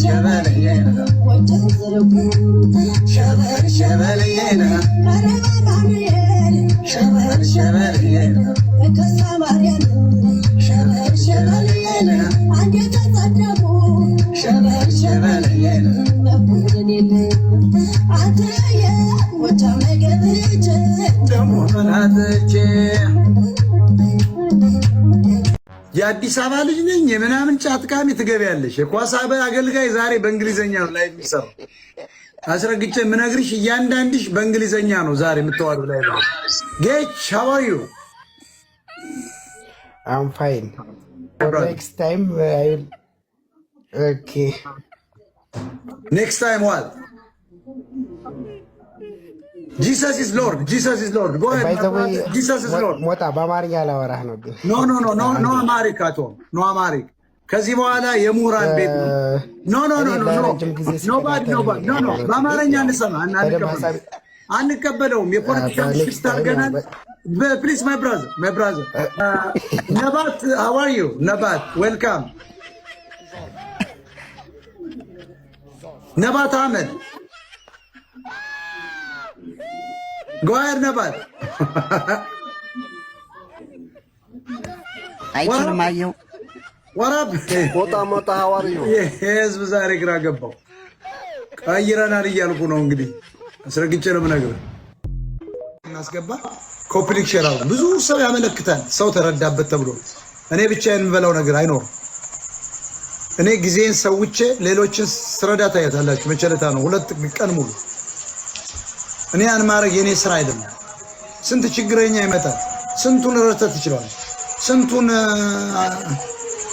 ሸበልዬ ሸበል ሸበልዬ ሸበል ሸበልዬ ሸበል ሸበልዬ ሸበል ሸበልዬ። ደግሞ መናጥቼ የአዲስ አበባ ልጅ ነኝ የምናምን ጫጥቃሚ ትገቢያለሽ። የኳስ አገልጋይ ዛሬ በእንግሊዘኛ ነው ላይ የሚሰራው። አስረግጬ የምነግርሽ እያንዳንድሽ በእንግሊዘኛ ነው ዛሬ የምትዋሉ ላይ ነው። ጌች, how are you? I'm fine. Next time I will. Okay. Next time what? Jesus is Lord. Jesus is Lord. Go By the way, Jesus is Lord. ሞጣ በአማርኛ ላወራህ ነው ግን No, no, no, no, no Amharic አቶ no Amharic። ከዚህ በኋላ የምሁራን ቤት ነው። No, no, no, no, no, nobody, nobody, no, no። በአማርኛ እንሰማ አንቀበለውም። የፖለቲካ shift አድርገናል። Please, my brother, my brother ነባት, how are you ነባት? Welcome ነባት አህመድ። Go ahead ነባት። አይችልም አየው። ወራብ። ሞጣ ሞጣ, how are you? የህዝብ ዛሬ ግራ ገባው። ቀይረናል እያልኩ ነው እንግዲህ አስረግጬ ነው የምነግርህ። እናስገባ copy link share አድርጉ። ብዙ ሰው ያመለክታል። ሰው ተረዳበት ተብሎ እኔ ብቻዬን የምበላው ነገር አይኖርም። እኔ ጊዜን ሰውቼ ሌሎችን ስረዳ ታያታላችሁ። መቸለታ ነው 2 ቀን ሙሉ እኔ ያን ማድረግ የኔ ስራ አይደለም። ስንት ችግረኛ ይመጣል። ስንቱን ረድተህ ትችላለህ። ስንቱን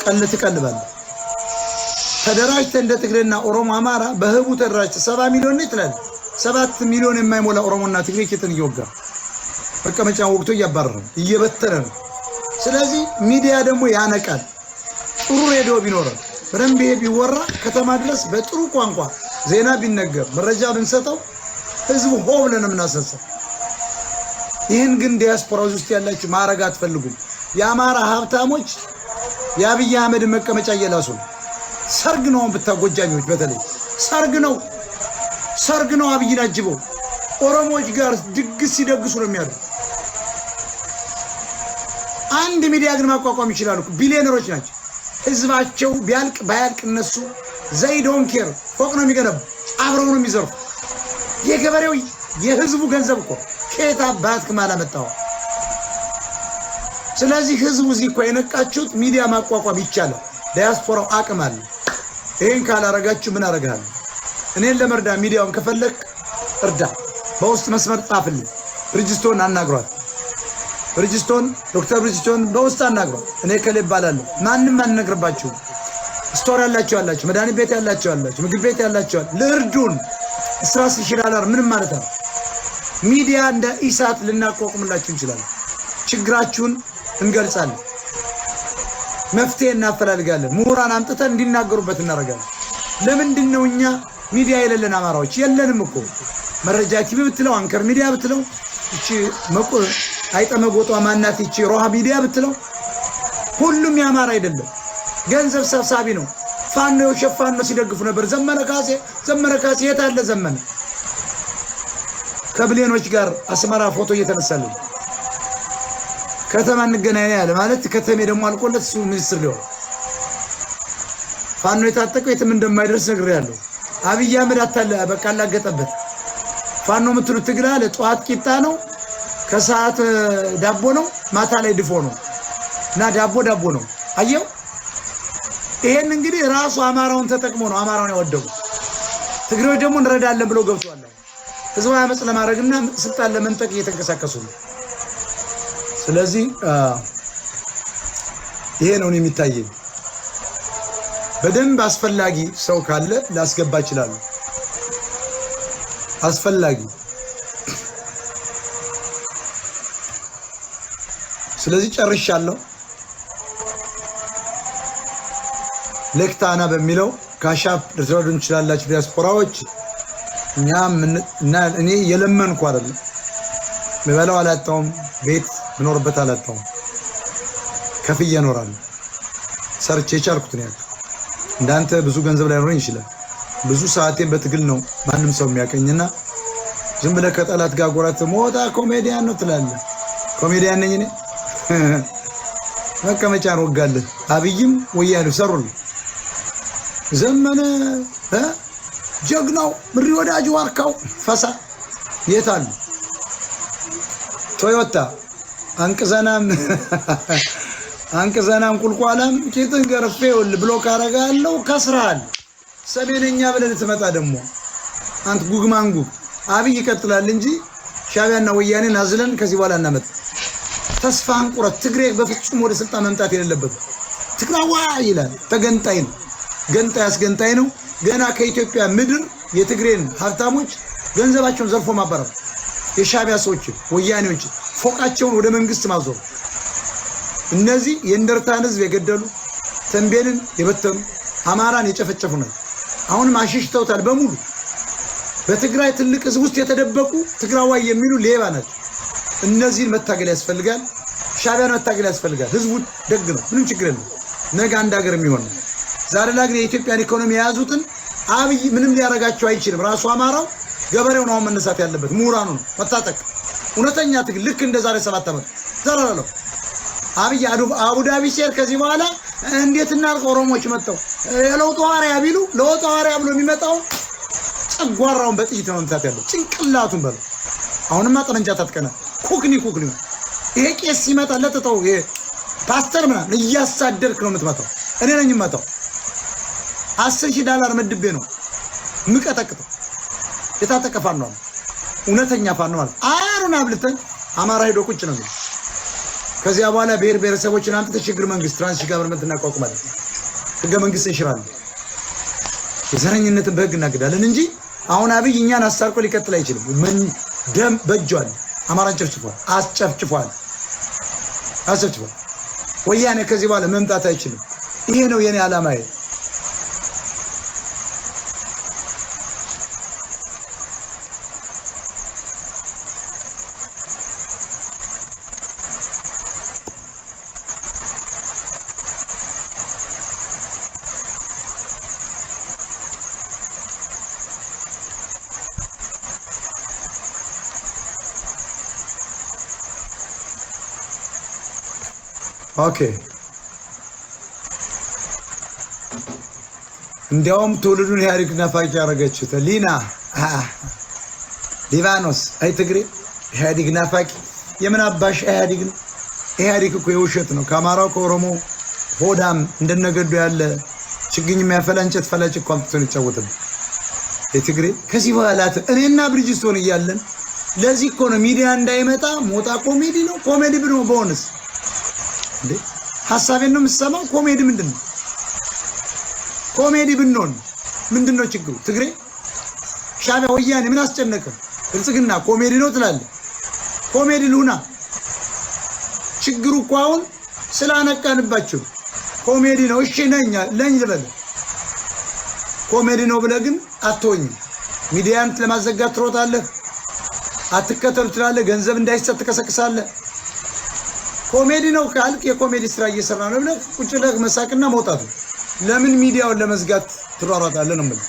ቀል ትቀልባለህ። ተደራጅተህ እንደ ትግሬና ኦሮሞ፣ አማራ በህቡ ተደራጅተህ 70 ሚሊዮን ነው ትላለህ። 7 ሚሊዮን የማይሞላ ኦሮሞና ትግሬ ኬትን እየወጋ መቀመጫ ወቅቶ እያባረረ ነው፣ እየበተነ ነው። ስለዚህ ሚዲያ ደግሞ ያነቃል። ጥሩ ሬዲዮ ቢኖረን በደንብ ይሄ ቢወራ ከተማ ድረስ በጥሩ ቋንቋ ዜና ቢነገር መረጃ ብንሰጠው ህዝቡ ሆ ብለን ነው የምናስነሳው። ይህን ግን ዲያስፖራ ውስጥ ያላችሁ ማድረግ አትፈልጉም። የአማራ ሀብታሞች የአብይ አህመድን መቀመጫ እየላሱ ነው። ሰርግ ነው። አሁን ብታ ጎጃሚዎች በተለይ ሰርግ ነው፣ ሰርግ ነው። አብይን አጅበው ኦሮሞዎች ጋር ድግስ ሲደግሱ ነው የሚያሉ። አንድ ሚዲያ ግን ማቋቋም ይችላሉ። ቢሊዮነሮች ናቸው። ህዝባቸው ቢያልቅ ባያልቅ እነሱ they don't care። ፎቅ ነው የሚገነቡ፣ አብረው ነው የሚዘርፉ። የገበሬው የህዝቡ ገንዘብ እኮ ከየት አባትክ ማላመጣው። ስለዚህ ህዝቡ እዚህ እኮ የነቃችሁት ሚዲያ ማቋቋም ይቻላል። ዲያስፖራው አቅም አለ። ይህን ካላረጋችሁ ምን አረግሃለሁ? እኔን ለመርዳ ሚዲያውን ከፈለክ እርዳ። በውስጥ መስመር ጻፍልኝ። ብሪጅስቶን አናግሯት። ብሪጅስቶን፣ ዶክተር ብሪጅስቶን በውስጥ አናግሯት። እኔ ከሌ እባላለሁ። ማንም አንነግርባችሁም። Store ያላችሁ ያላችሁ፣ መድኃኒት ቤት ያላችሁ ያላችሁ፣ ምግብ ቤት ያላችሁ ልርዱን። 10,000 ዶላር ምንም ማለት ነው። ሚዲያ እንደ ኢሳት ልናቋቁምላችሁ እንችላለን። ችግራችሁን እንገልጻለን። መፍትሄ እናፈላልጋለን። ምሁራን አምጥተን እንዲናገሩበት እናደርጋለን። ለምንድን ነው እኛ ሚዲያ የሌለን? አማራዎች የለንም እኮ። መረጃ ቲቪ ብትለው፣ አንከር ሚዲያ ብትለው፣ እቺ አይጠመጎጧ ማናት፣ እቺ ሮሃ ሚዲያ ብትለው ሁሉም የአማራ አይደለም። ገንዘብ ሰብሳቢ ነው። ፋኖ የውሸት ፋኖ ሲደግፉ ነበር። ዘመነ ካሴ፣ ዘመነ ካሴ የት አለ ዘመነ? ከብሌኖች ጋር አስመራ ፎቶ እየተነሳልን ከተማ እንገናኝ ያለ ማለት ከተሜ ደግሞ አልቆለት እሱ ሚኒስትር ሊሆን ፋኖ የታጠቀው የትም እንደማይደርስ ነግሬያለሁ። አብይ አህመድ አታለ በቃ አላገጠበት። ፋኖ የምትሉት ትግል አለ። ጠዋት ቂጣ ነው፣ ከሰዓት ዳቦ ነው፣ ማታ ላይ ድፎ ነው እና ዳቦ ዳቦ ነው። አየው፣ ይሄን እንግዲህ ራሱ አማራውን ተጠቅሞ ነው አማራውን ያወደሙ። ትግሬዎች ደግሞ እንረዳለን ብለው ገብተዋል። ህዝባዊ አመፅ ለማድረግና ስልጣን ለመንጠቅ እየተንቀሳቀሱ ነው። ስለዚህ ይሄ ነው የሚታየኝ። በደንብ አስፈላጊ ሰው ካለ ላስገባ እችላለሁ። አስፈላጊ። ስለዚህ ጨርሻለሁ። ሌክታና በሚለው Cash App ልትረዱ እንችላላችሁ ዲያስፖራዎች። እኛ እኔ የለመንኩ አይደለም፣ ምበላው አላጣውም፣ ቤት ምኖርበት አላጣውም። ከፍዬ እኖራለሁ። ሰርቼ የቻልኩትን ያክል እንዳንተ ብዙ ገንዘብ ላይኖረኝ ይችላል። ብዙ ሰዓቴን በትግል ነው ማንም ሰው የሚያቀኝና ዝም ብለህ ከጠላት ጋር ጎራት ሞጣ ኮሜዲያን ነው ትላለህ። ኮሜዲያን ነኝ እኔ። መቀመጫን ወጋለህ። አብይም ወያኔው ሰሩልህ። ዘመነ ጀግናው ምሪ ወዳጅ ዋርካው ፈሳ የት አሉ? ቶዮታ አንቅዘናም አንቅዘናም ቁልቋላም ቂጥን ገርፌ ይኸውልህ ብሎክ አደርግሃለሁ። ከስረሃል። ሰሜነኛ ብለህ ልትመጣ ደግሞ አንተ ጉግማንጉግ። አብይ ይቀጥላል እንጂ ሻዕቢያና ወያኔን አዝለን ከዚህ በኋላ እናመጣ። ተስፋ አንቁረት። ትግሬ በፍጹም ወደ ስልጣን መምጣት የሌለበት ትግራዋ ይላል። ተገንጣይ ነው። ገንጣይ አስገንጣይ ነው። ገና ከኢትዮጵያ ምድር የትግሬን ሀብታሞች ገንዘባቸውን ዘርፎ ማባረር፣ የሻዕቢያ ሰዎችን ወያኔዎች ፎቃቸውን ወደ መንግስት ማዞር፣ እነዚህ የእንደርታን ህዝብ የገደሉ፣ ተንቤንን የበተኑ፣ አማራን የጨፈጨፉ ናቸው። አሁንም አሽሽተውታል በሙሉ። በትግራይ ትልቅ ህዝብ ውስጥ የተደበቁ ትግራዋይ የሚሉ ሌባ ናቸው። እነዚህን መታገል ያስፈልጋል። ሻዕቢያን መታገል ያስፈልጋል። ህዝቡ ደግ ነው፣ ምንም ችግር የለም። ነገ አንድ ሀገር የሚሆን ነው። ዛሬ ላይ ግን የኢትዮጵያን ኢኮኖሚ የያዙትን አብይ ምንም ሊያደርጋቸው አይችልም። ራሱ አማራው ገበሬው ነው አሁን መነሳት ያለበት፣ ምሁራኑ ነው መታጠቅ። እውነተኛ ትግል ልክ እንደ ዛሬ 7 ዓመት ዘራለው። አብይ አቡዳቢ ሲሄድ ከዚህ በኋላ እንዴት እናድርግ? ኦሮሞዎች መጥተው የለውጡ ሐዋርያ ቢሉ ለውጡ ሐዋርያ ብሎ የሚመጣው ጨጓራውን በጥይት ነው መምታት ያለው፣ ጭንቅላቱን በለው። አሁንማ ጠመንጃ ታጥቀናል። ኩክኒ ኩክኒ ይሄ ቄስ ሲመጣ ለጥጠው፣ ይሄ ፓስተር ምናምን እያሳደድክ ነው የምትመታው። እኔ ነኝ የምመታው። 10,000 ዳላር መድቤ ነው ምቀጠቅጠው። የታጠቀ ፋኖ ነው፣ እውነተኛ ፋኖ ማለት አሩን አብልተን አማራ ሄዶ ቁጭ ነው የሚለው። ከዚያ በኋላ ብሔር ብሔረሰቦችን አምጥተህ ሽግግር መንግስት transition government እናቋቁማለን። ህገ መንግስት እንሽራለን። የዘረኝነትን በህግ እናግዳለን እንጂ አሁን አብይ እኛን አስታርቆ ሊቀጥል አይችልም። ምን ደም በእጁ አለ። አማራን ጨፍጭፏል፣ አስጨፍጭፏል፣ አስጨፍጭፏል። ወያኔ ከዚህ በኋላ መምጣት አይችልም። ይሄ ነው የኔ ዓላማዬ። Okay፣ እንዲያውም ትውልዱን ኢህአዴግ ናፋቂ ያደረገችው ሊና ሊባኖስ። አይ ትግሬ ኢህአዴግ ናፋቂ የምን አባሽ ኢህአዴግ ነው? ኢህአዴግ እኮ የውሸት ነው። ከአማራው ከኦሮሞ ሆዳም እንደነገዱ ያለ ችግኝ የሚያፈላ እንጨት ፈላጭ እኮ አምጥቶ ነው የተጫወተብን የትግሬ። ከዚህ በኋላ እኔና ብሪጅስቶን እያለን ለዚህ እኮ ነው ሚዲያ እንዳይመጣ። ሞጣ ኮሜዲ ነው። ኮሜዲ ብሎ በሆንስ እንዴ ሀሳቤን ነው የምትሰማው? ኮሜዲ ምንድን ነው? ኮሜዲ ብንሆን ምንድን ነው ችግሩ? ትግሬ ሻዕቢያ ወያኔ ምን አስጨነቀ? ብልጽግና ኮሜዲ ነው ትላለህ። ኮሜዲ ልሁና። ችግሩ እኮ አሁን ስላነቃንባቸው ኮሜዲ ነው። እሺ ነኝ ለኝ ልበል፣ ኮሜዲ ነው ብለህ ግን አትሆኝም። ሚዲያን ለማዘጋት ትሮጣለህ፣ አትከተሉ ትላለህ፣ ገንዘብ እንዳይሰጥ ትቀሰቅሳለህ። ኮሜዲ ነው ካልክ የኮሜዲ ስራ እየሰራ ነው ብለህ ቁጭ ብለህ መሳቅና መውጣት ነው። ለምን ሚዲያውን ለመዝጋት ትሯሯጣለህ ነው የምልህ።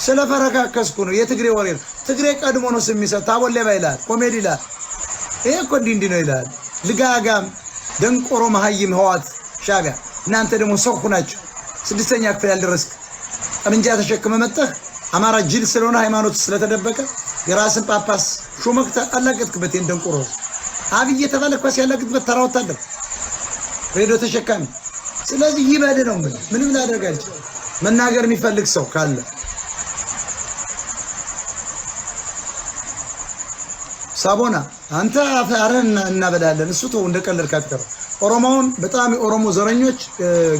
ስለፈረካከስኩ ነው። የትግሬ ወሬ ነው። ትግሬ ቀድሞ ነው ስም የሚሰጥ። ታቦት ሌባ ይላል፣ ኮሜዲ ይላል። ይሄ እኮ እንዲህ እንዲህ ነው ይላል። ልጋጋም ደንቆሮ መሀይም ህዋት ሻዕቢያ። እናንተ ደግሞ ሰው ሁናችሁ ስድስተኛ ክፍል ያልደረስክ ጠመንጃ ተሸክመ መጠህ አማራ ጅል ስለሆነ ሃይማኖት ስለተደበቀ የራስን ጳጳስ ሾመህ አላገጥክበት። ይሄን ደንቆሮ አብይ የተባለ ኳስ ያላገጥበት ተራ ወታደር ሬዲዮ ተሸካሚ። ስለዚህ ይበል ነው የምልህ። ምንም ላደርግ አልችልም። መናገር የሚፈልግ ሰው ካለ ሳቦና አንተ አረን እናበላለን። እሱ ተው እንደቀለድክ አትቀር። ኦሮሞውን በጣም የኦሮሞ ዘረኞች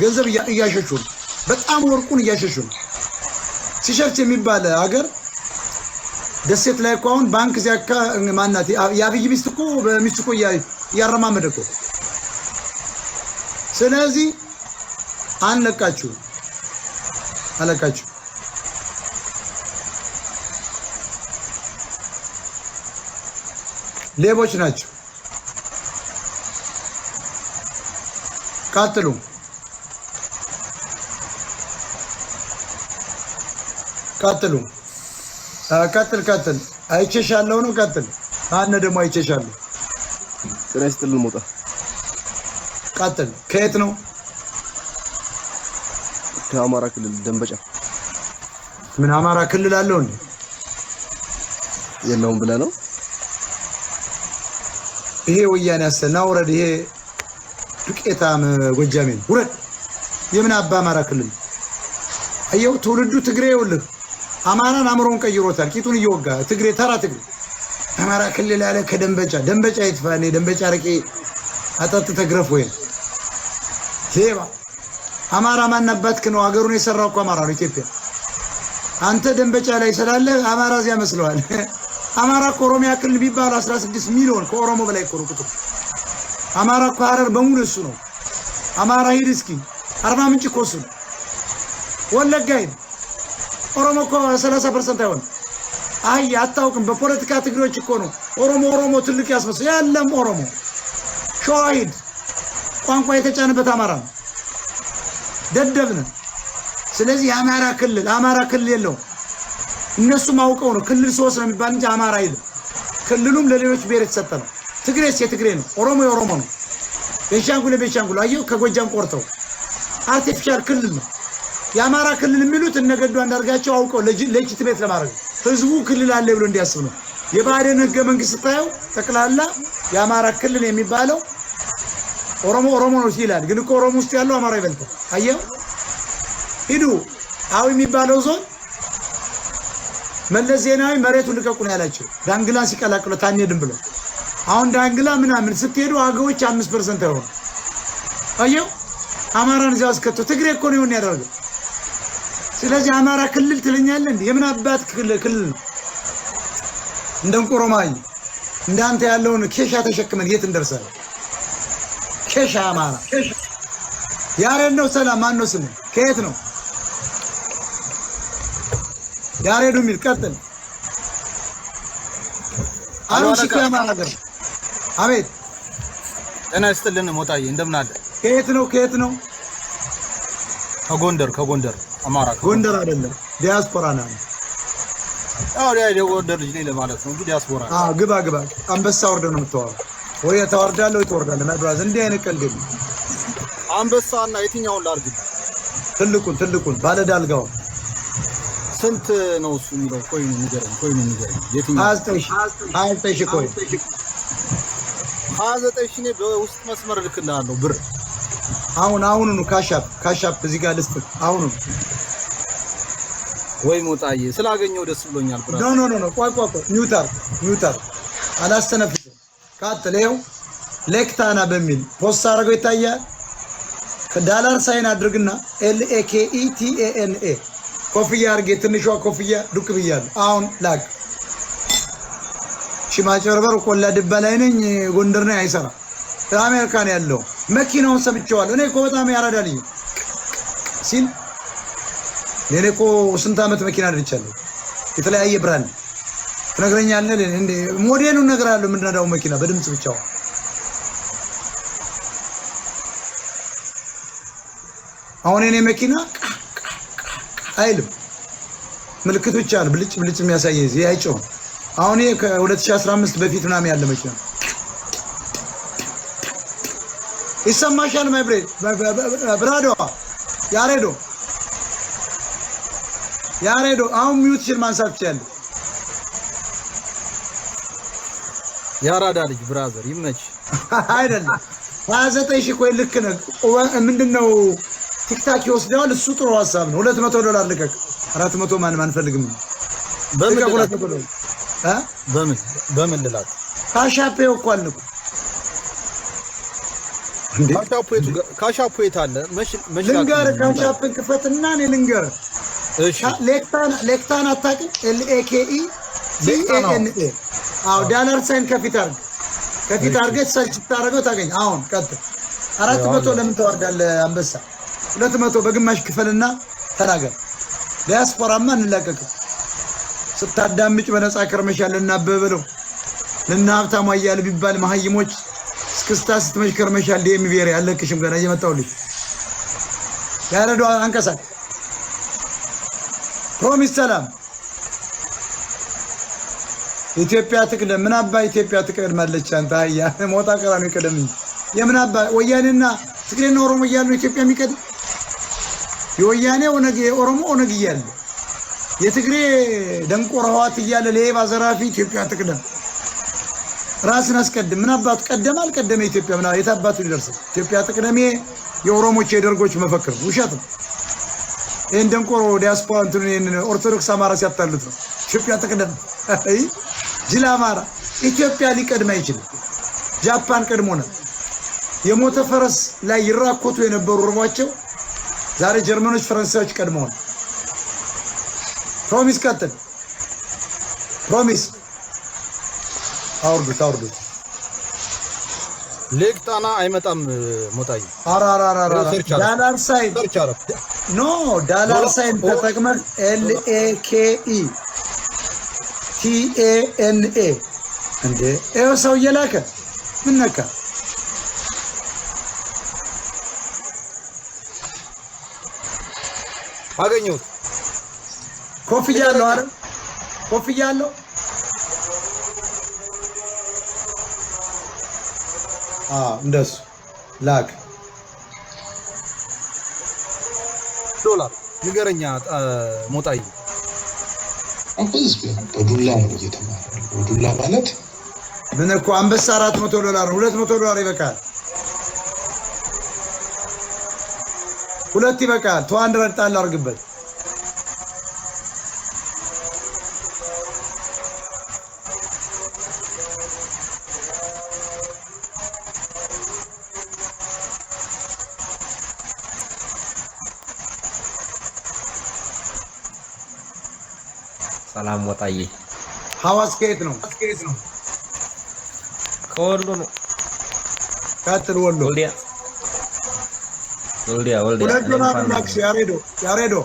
ገንዘብ እያሸሹ ነው። በጣም ወርቁን እያሸሹ ነው። ሲሸልስ የሚባል ሀገር ደሴት ላይ እኮ አሁን ባንክ ሲያካ ማናት የአብይ ሚስት እኮ በሚስት እኮ እያረማመደ እኮ። ስለዚህ አንለቃችሁ አለቃችሁ። ሌቦች ናቸው። ቀጥሉ። ቀጥሉ። ቀጥል ቀጥል። አይቼሻለሁ ነው። ቀጥል። ማነህ ደግሞ አይቼሻለሁ። ጤና ይስጥልን ሞጣ። ቀጥል። ከየት ነው? ከአማራ ክልል ደንበጫ። ምን አማራ ክልል አለው እንዴ? የለውም ብለህ ነው? ይሄ ወያኔ ያሰና ውረድ። ይሄ ዱቄታም ጎጃሜ ነው። ውረድ። የምን አባ አማራ ክልል? አየው ትውልዱ ትግሬ፣ ይኸውልህ አማራን አእምሮውን ቀይሮታል። ቂጡን እየወጋ ትግሬ፣ ተራ ትግሬ አማራ ክልል ያለ ከደንበጫ ደንበጫ ይጥፋ። እኔ ደንበጫ አረቄ አጠጥ ተግረፍ ወይ ሌባ። አማራ ማናባትክ ነው? ሀገሩን የሰራው እኮ አማራ ነው። ኢትዮጵያ አንተ ደንበጫ ላይ ስላለ አማራ እዚያ መስለዋል። አማራ እኮ ኦሮሚያ ክልል ቢባሉ 16 ሚሊዮን ከኦሮሞ በላይ እኮ ነው ቁጥሩ። አማራ እኮ ሀረር በሙሉ እሱ ነው። አማራ ሂድ እስኪ አርባ ምንጭ እኮ እሱ ነው። ወለጋ ሂድ፣ ኦሮሞ እኮ 30% አይሆንም። አይ አታውቅም። በፖለቲካ ትግሬዎች እኮ ነው ኦሮሞ ኦሮሞ ትልቅ ያስመስል ያለም ኦሮሞ። ሸዋ ሂድ፣ ቋንቋ የተጫነበት አማራ ነው። ደደብ ነህ። ስለዚህ የአማራ ክልል አማራ ክልል የለውም። እነሱም አውቀው ነው ክልል ሶስት ነው የሚባል እንጂ አማራ አይልም። ክልሉም ለሌሎች ብሔር የተሰጠ ነው። ትግሬስ የትግሬ ነው። ኦሮሞ የኦሮሞ ነው። ቤንሻንጉል የቤንሻንጉል። አየሁ ከጎጃም ቆርጠው artificial ክልል ነው። የአማራ ክልል የሚሉት እነገዱ አንዳርጋቸው አውቀው legitimate ለማድረግ ነው። ህዝቡ ክልል አለ ብሎ እንዲያስብ ነው። የብአዴን ህገ መንግስት ስታየው ጠቅላላ የአማራ ክልል የሚባለው ኦሮሞ ኦሮሞ ነው ይላል። ግን እኮ ኦሮሞ ውስጥ ያለው አማራ ይበልጣል። አየው ሂዱ አዊ የሚባለው ዞን መለስ ዜናዊ መሬቱን ልቀቁ ነው ያላቸው። ዳንግላን ሲቀላቅሉ ታንሄድም ብለው አሁን ዳንግላ ምናምን ስትሄዱ አገዎች 5% አይሆኑ። አየው አማራን እዚያ አስከቶ ትግሬ እኮ ነው ያደረገው። ስለዚህ አማራ ክልል ትለኛለህ እንዴ? የምን አባት ክልል ነው? እንደ እንቆሮማይ እንዳንተ ያለውን ኬሻ ተሸክመን የት እንደርሳለን? ኬሻ አማራ ያሬድ ነው። ሰላም ማን ነው ስሙ? ከየት ነው ያሬዱ የሚል ቀጥል። አሩሲ አማራ ሀገር። አቤት። ጤና ይስጥልን ሞጣዬ፣ እንደምን አለ? ከየት ነው? ከየት ነው? ከጎንደር፣ ከጎንደር አማራ። ጎንደር አይደለም ዲያስፖራ ነው። አዎ የጎንደር ልጅ ነኝ ለማለት ነው እንጂ ዲያስፖራ። አዎ ግባ ግባ። አንበሳ ወርደህ ነው የምታወራው ወይ ታወርዳለህ ወይ ትወርዳለህ። My brother እንዲህ አይነት ቀልድ የለም። አንበሳና የትኛውን ላድርግ? ትልቁን ትልቁን ባለዳልጋውን። ስንት ነው እሱ የሚለው? coin ኡ ንገረኝ፣ coin ኡ ንገረኝ። የትኛው? 29,000፣ 29,000 coin። 29,000። እኔ በውስጥ መስመር እልክልሃለሁ ብር። አሁን አሁኑኑ Cash App፣ Cash App እዚህ ጋር ልስጥህ አሁኑኑ። ወይ ሞጣዬ ስላገኘው ደስ ብሎኛል። No Brother። No no no፣ ቆይ ቆይ ቆይ፣ mute አድርግ፣ mute አድርግ፣ አላስተነፍስም። ቀጥል። ይኸው ሌክታና በሚል post አድርገው ይታያል። ከ dollar sign አድርግና LAKETANA ኮፍያ አድርጌ ትንሿ ኮፍያ ዱቅ ብያለሁ። አሁን ላክ። እሺ ማጭበርበር ቆላ ድባ ላይ ነኝ፣ ጎንደር ነኝ አይሰራም። አሜሪካን ያለው መኪናውን ሰምቼዋለሁ። እኔ እኮ በጣም ያራዳ ልጅ ሲል እኔ እኮ ስንት ዓመት መኪና ነድቻለሁ። የተለያየ brand ትነግረኛለህ። እንዴ ሞዴሉን እነግርሃለሁ። የምንነዳው መኪና በድምፅ ብቻው። አሁን የኔ መኪና አይልም፣ ምልክት ብቻ ነው ብልጭ ብልጭ የሚያሳይ፣ ይሄ አይጮህም። አሁን ይሄ ከ2015 በፊት ምናምን ያለ መኪና ይሰማሻል? My brother ያሬዶ ያሬዶ አሁን mute ሽን ማንሳት ትችያለሽ። የአራዳ ልጅ brother ይመች። አይደለም 29,000 coin ልክ ነህ። ምንድነው TikTok ይወስደዋል። እሱ ጥሩ ሀሳብ ነው። $200 ልቀቅ። 400 ማንም አንፈልግም። በምን ልቀቅ። ልላክ? $200 እ በምን ልላክ? Cash App እኮ አለ እኮ እንዴ? Cash App የት አለ? መች ልንገርህ፣ ላክልኝ? Cash App ን ክፈትና እኔ ልንገርህ። እሺ። ሌክታን አታውቅም? LAKETANA። አዎ dollar sign ከፊት አድርግ፣ ከፊት አድርገህ search ስታደርገው ታገኝ። አሁን ቀጥል። 400 ለምን ታወርዳለህ? አንበሳ 200 በግማሽ ክፈልና ተናገር። ዲያስፖራማ እንላቀቅም። ስታዳምጭ በነፃ ከርመሻል። እና አበበ በለው ለእነ ሀብታሙ አያሌው ቢባል መሀይሞች እስክስታ ስትመሽ ከርመሻል። ዲኤም ብሔሬ አለቅሽም፣ ገና እየመጣሁልሽ። ያረዶ አንቀሳቅ። ፕሮሚስ ሰላም። ኢትዮጵያ ትቅደም። ምን አባ ኢትዮጵያ ትቀድማለች? አንተ አህያ ሞጣ ቀራንዮ ይቀደም እንጂ የምን አባ ወያኔና ትግሬና ኦሮሞ እያሉ ነው ኢትዮጵያ የሚቀድም? የወያኔ ኦነግ፣ የኦሮሞ ኦነግ እያለ፣ የትግሬ ደንቆሮ ህወሓት እያለ፣ ሌባ ዘራፊ፣ ኢትዮጵያ ትቅደም። ራስን አስቀድም። ምን አባቱ ቀደመ አልቀደመ ኢትዮጵያ ምን የት አባቱ ሊደርስ? ኢትዮጵያ ትቅደም። የኦሮሞች የደርጎች መፈክር ውሸት ነው። ይህን ደንቆሮ ዲያስፖራ እንትኑ ይህን ኦርቶዶክስ አማራ ሲያታሉት ነው። ኢትዮጵያ ትቅደም። አይ ጅል አማራ። ኢትዮጵያ ሊቀድም አይችልም። ጃፓን ቀድሞ ነው። የሞተ ፈረስ ላይ ይራኮቱ የነበሩ ርቧቸው ዛሬ ጀርመኖች፣ ፈረንሳዮች ቀድመዋል። ፕሮሚስ ቀጥል። ፕሮሚስ አውርዱት፣ አውርዱት። Lake ጣና አይመጣም ሞጣዬ። አራራራራ search አደረኩ። Dollar sign search አደረኩ። No, dollar sign ተጠቅመህ LAKE TANA። እንዴ ይኸው ሰው እየላከ ምን ነካ? አገኘሁት። ኮፍያ አለው አይደል? ኮፍያ አለው። አዎ እንደሱ ላክ። ዶላር ንገረኛ ሞጣዬ። ህዝብ በዱላ ነው እየተማረ ያለው። በዱላ ማለት ምን እኮ አንበሳ 400 ዶላር ነው። 200 ዶላር ይበቃል። ሁለት ይበቃል። 200 ጣል አድርግበት። ሰላም ሞጣዬ። ሐዋስ ከየት ነው? ከወሎ ነው። ቀጥል። ወሎ። ወልዲያ፣ ወልዲያ፣ ወልዲያ። ሁለት እኔ ዶላር እንኳን ላክሽ። ያሬዶ፣ ያሬዶ።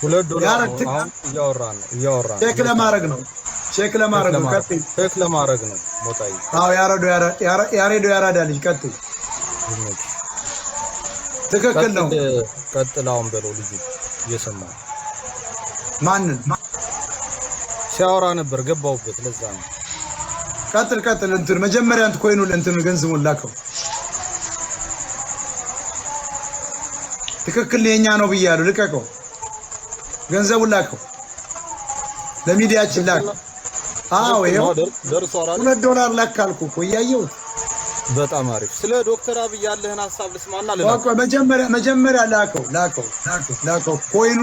2 ዶላር ያረግ ነው። አሁን እያወራን ነው፣ እያወራን ነው። Check ለማድረግ ነው። Check ለማድረግ ነው። ቀጥል። Check ለማድረግ ነው ሞጣዬ። አዎ ያሬዶ፣ ያሬዶ ያራዳ ልጅ ቀጥል። ትክክል ነው። ቀጥል፣ ቀጥል አሁን በለው፣ ልጁ እየሰማ ነው። ማንን? ሲያወራ ነበር ገባሁበት። ለዛ ነው። ቀጥል፣ ቀጥል። እንትን መጀመሪያ እንትን coin ኡ እንትን ገንዘቡን ላከው። ትክክል የኛ ነው ብያለሁ። ልቀቀው። ገንዘቡን ላከው። ለሚዲያችን ላክ። አዎ ይኸው። ደርሷል አይደል? 2 ዶላር ላክ አልኩህ እኮ እያየሁት። በጣም አሪፍ። ስለ ዶክተር አብይ ያለህን ሀሳብ ልስማና ልላክ። ቆይ፣ መጀመሪያ ላከው፣ ላከው፣ ላከው። Coin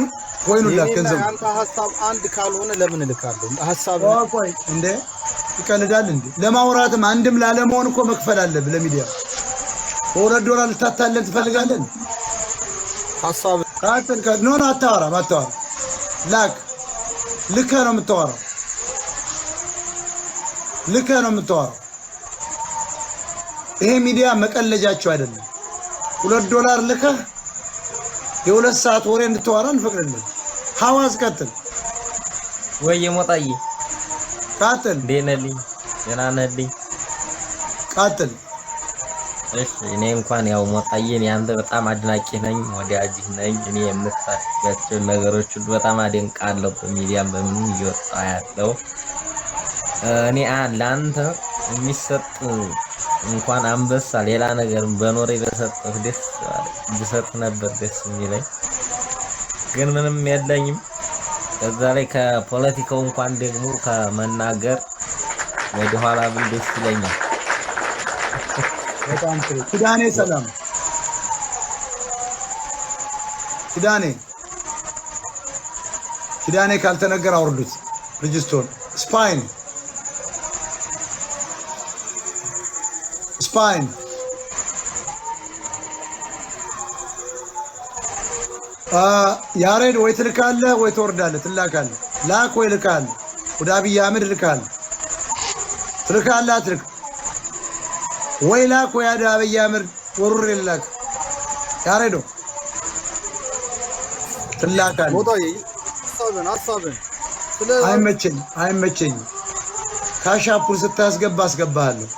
ኡን ላክ የኔና ገንዘቡ። የአንተ ሀሳብ አንድ ካልሆነ ለምን እልካለሁ? ሀሳብ ቆይ ቆይ፣ እንዴ ይቀልዳል እንዴ? ለማውራትም አንድም ላለመሆን እኮ መክፈል አለብህ ለሚዲያ። በ2 ዶላር ልታታለን ትፈልጋለን? ሀሳብ ቀጥል። No, no፣ አታወራም፣ አታወራም። ላክ። ልከህ ነው የምታወራው። ልከህ ነው የምታወራው። ይሄ ሚዲያ መቀለጃቸው አይደለም። 2 ዶላር ልከህ የ2 ሰዓት ወሬ እንድታወራ እንፈቅድልን። ሐዋዝ ቀጥል። ወይ ሞጣዬ። ቀጥል። እንዴት ነህልኝ? ደህና ነህልኝ? ቀጥል። እሺ፣ እኔ እንኳን ያው ሞጣዬ እኔ አንተ በጣም አድናቂ ነኝ፣ ወዳጅህ ነኝ። እኔ የምታደርጋቸውን ነገሮች ሁሉ በጣም አደንቃለሁ። በሚዲያም በምንም እየወጣ ያለው እኔ ለአንተ የሚሰጥ እንኳን አንበሳ ሌላ ነገር በኖሬ በሰጠህ ደስ ብሰጥ ነበር ደስ የሚለኝ፣ ግን ምንም የለኝም። ከዛ ላይ ከፖለቲካው እንኳን ደግሞ ከመናገር ወደኋላ ብል ደስ ይለኛል። በጣም ጥሩ። ኪዳኔ ሰላም። ኪዳኔ፣ ኪዳኔ ካልተነገረ አውርዱት። ብሪጅስቶን ስፓይን፣ ስፓይን። ያሬድ ወይ ትልካለህ ወይ ትወርዳለህ። ትላካለህ። ላክ ወይ ልካለህ። ወደ አብይ አህመድ ልካለህ። ትልካለህ አትልክ ወይ ላክ ወይ ወደ አብይ አህመድ ወሩሬ ላክ። ያሬዶ ትላካለህ። ሞጣዬ፣ ሀሳብን ሀሳብን ስለ አይመቸኝ፣ አይመቸኝ። Cash App ኡን ስታስገባ አስገባሃለሁ።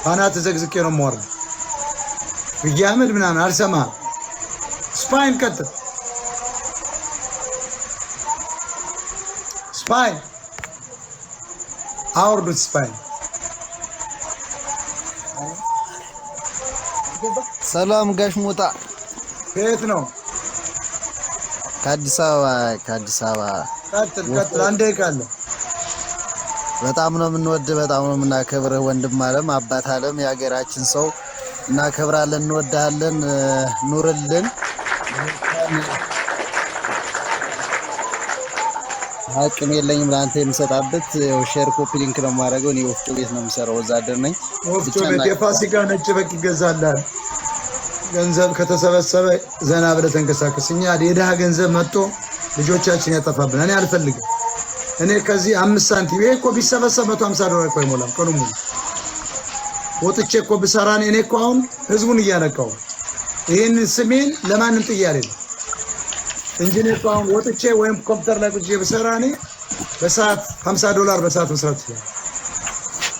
ባናት ዘግዝቄ ነው የማወርደው። አብይ አህመድ ምናምን አልሰማህም። ስፓይን ቀጥል። ስፓይን አውርዱት። ስፓይን። ሰላም ጋሽ ሞጣ። ከየት ነው? ከአዲስ አበባ፣ ከአዲስ አበባ። ቀጥል ቀጥል፣ አንድ ደቂቃ አለ። በጣም ነው የምንወድ፣ በጣም ነው የምናከብርህ ወንድም አለም፣ አባት አለም፣ የሀገራችን ሰው እናከብራለን፣ እንወድሃለን፣ ኑርልን። አቅም የለኝም ለአንተ የምሰጣበት፣ ያው share copy link ነው የማደርገው። እኔ ወፍጮ ቤት ነው የምሰራው፣ ወዛደር ነኝ። ወፍጮ ብቻ ቤት የፋሲካ ነጭ በግ ይገዛልሃል። ገንዘብ ከተሰበሰበ ዘና ብለህ ተንቀሳቀስ። እኛ የድሃ ገንዘብ መጥቶ ልጆቻችን ያጠፋብን። እኔ አልፈልግም። እኔ ከዚህ 5 ሳንቲም፣ ይሄ እኮ ቢሰበሰብ $150 እኮ አይሞላም። ቀኑ ሙሉ ወጥቼ እኮ ብሰራ እኔ እኮ አሁን ህዝቡን እያነቃው ይህንን ስሜን ለማንም ጥዬ አልሄድም እንጂ እኔ እኮ አሁን ወጥቼ ወይም ኮምፒውተር ላይ ቁጭ ብሰራ እኔ በሰዓት $50 በሰዓት መስራት ይችላል።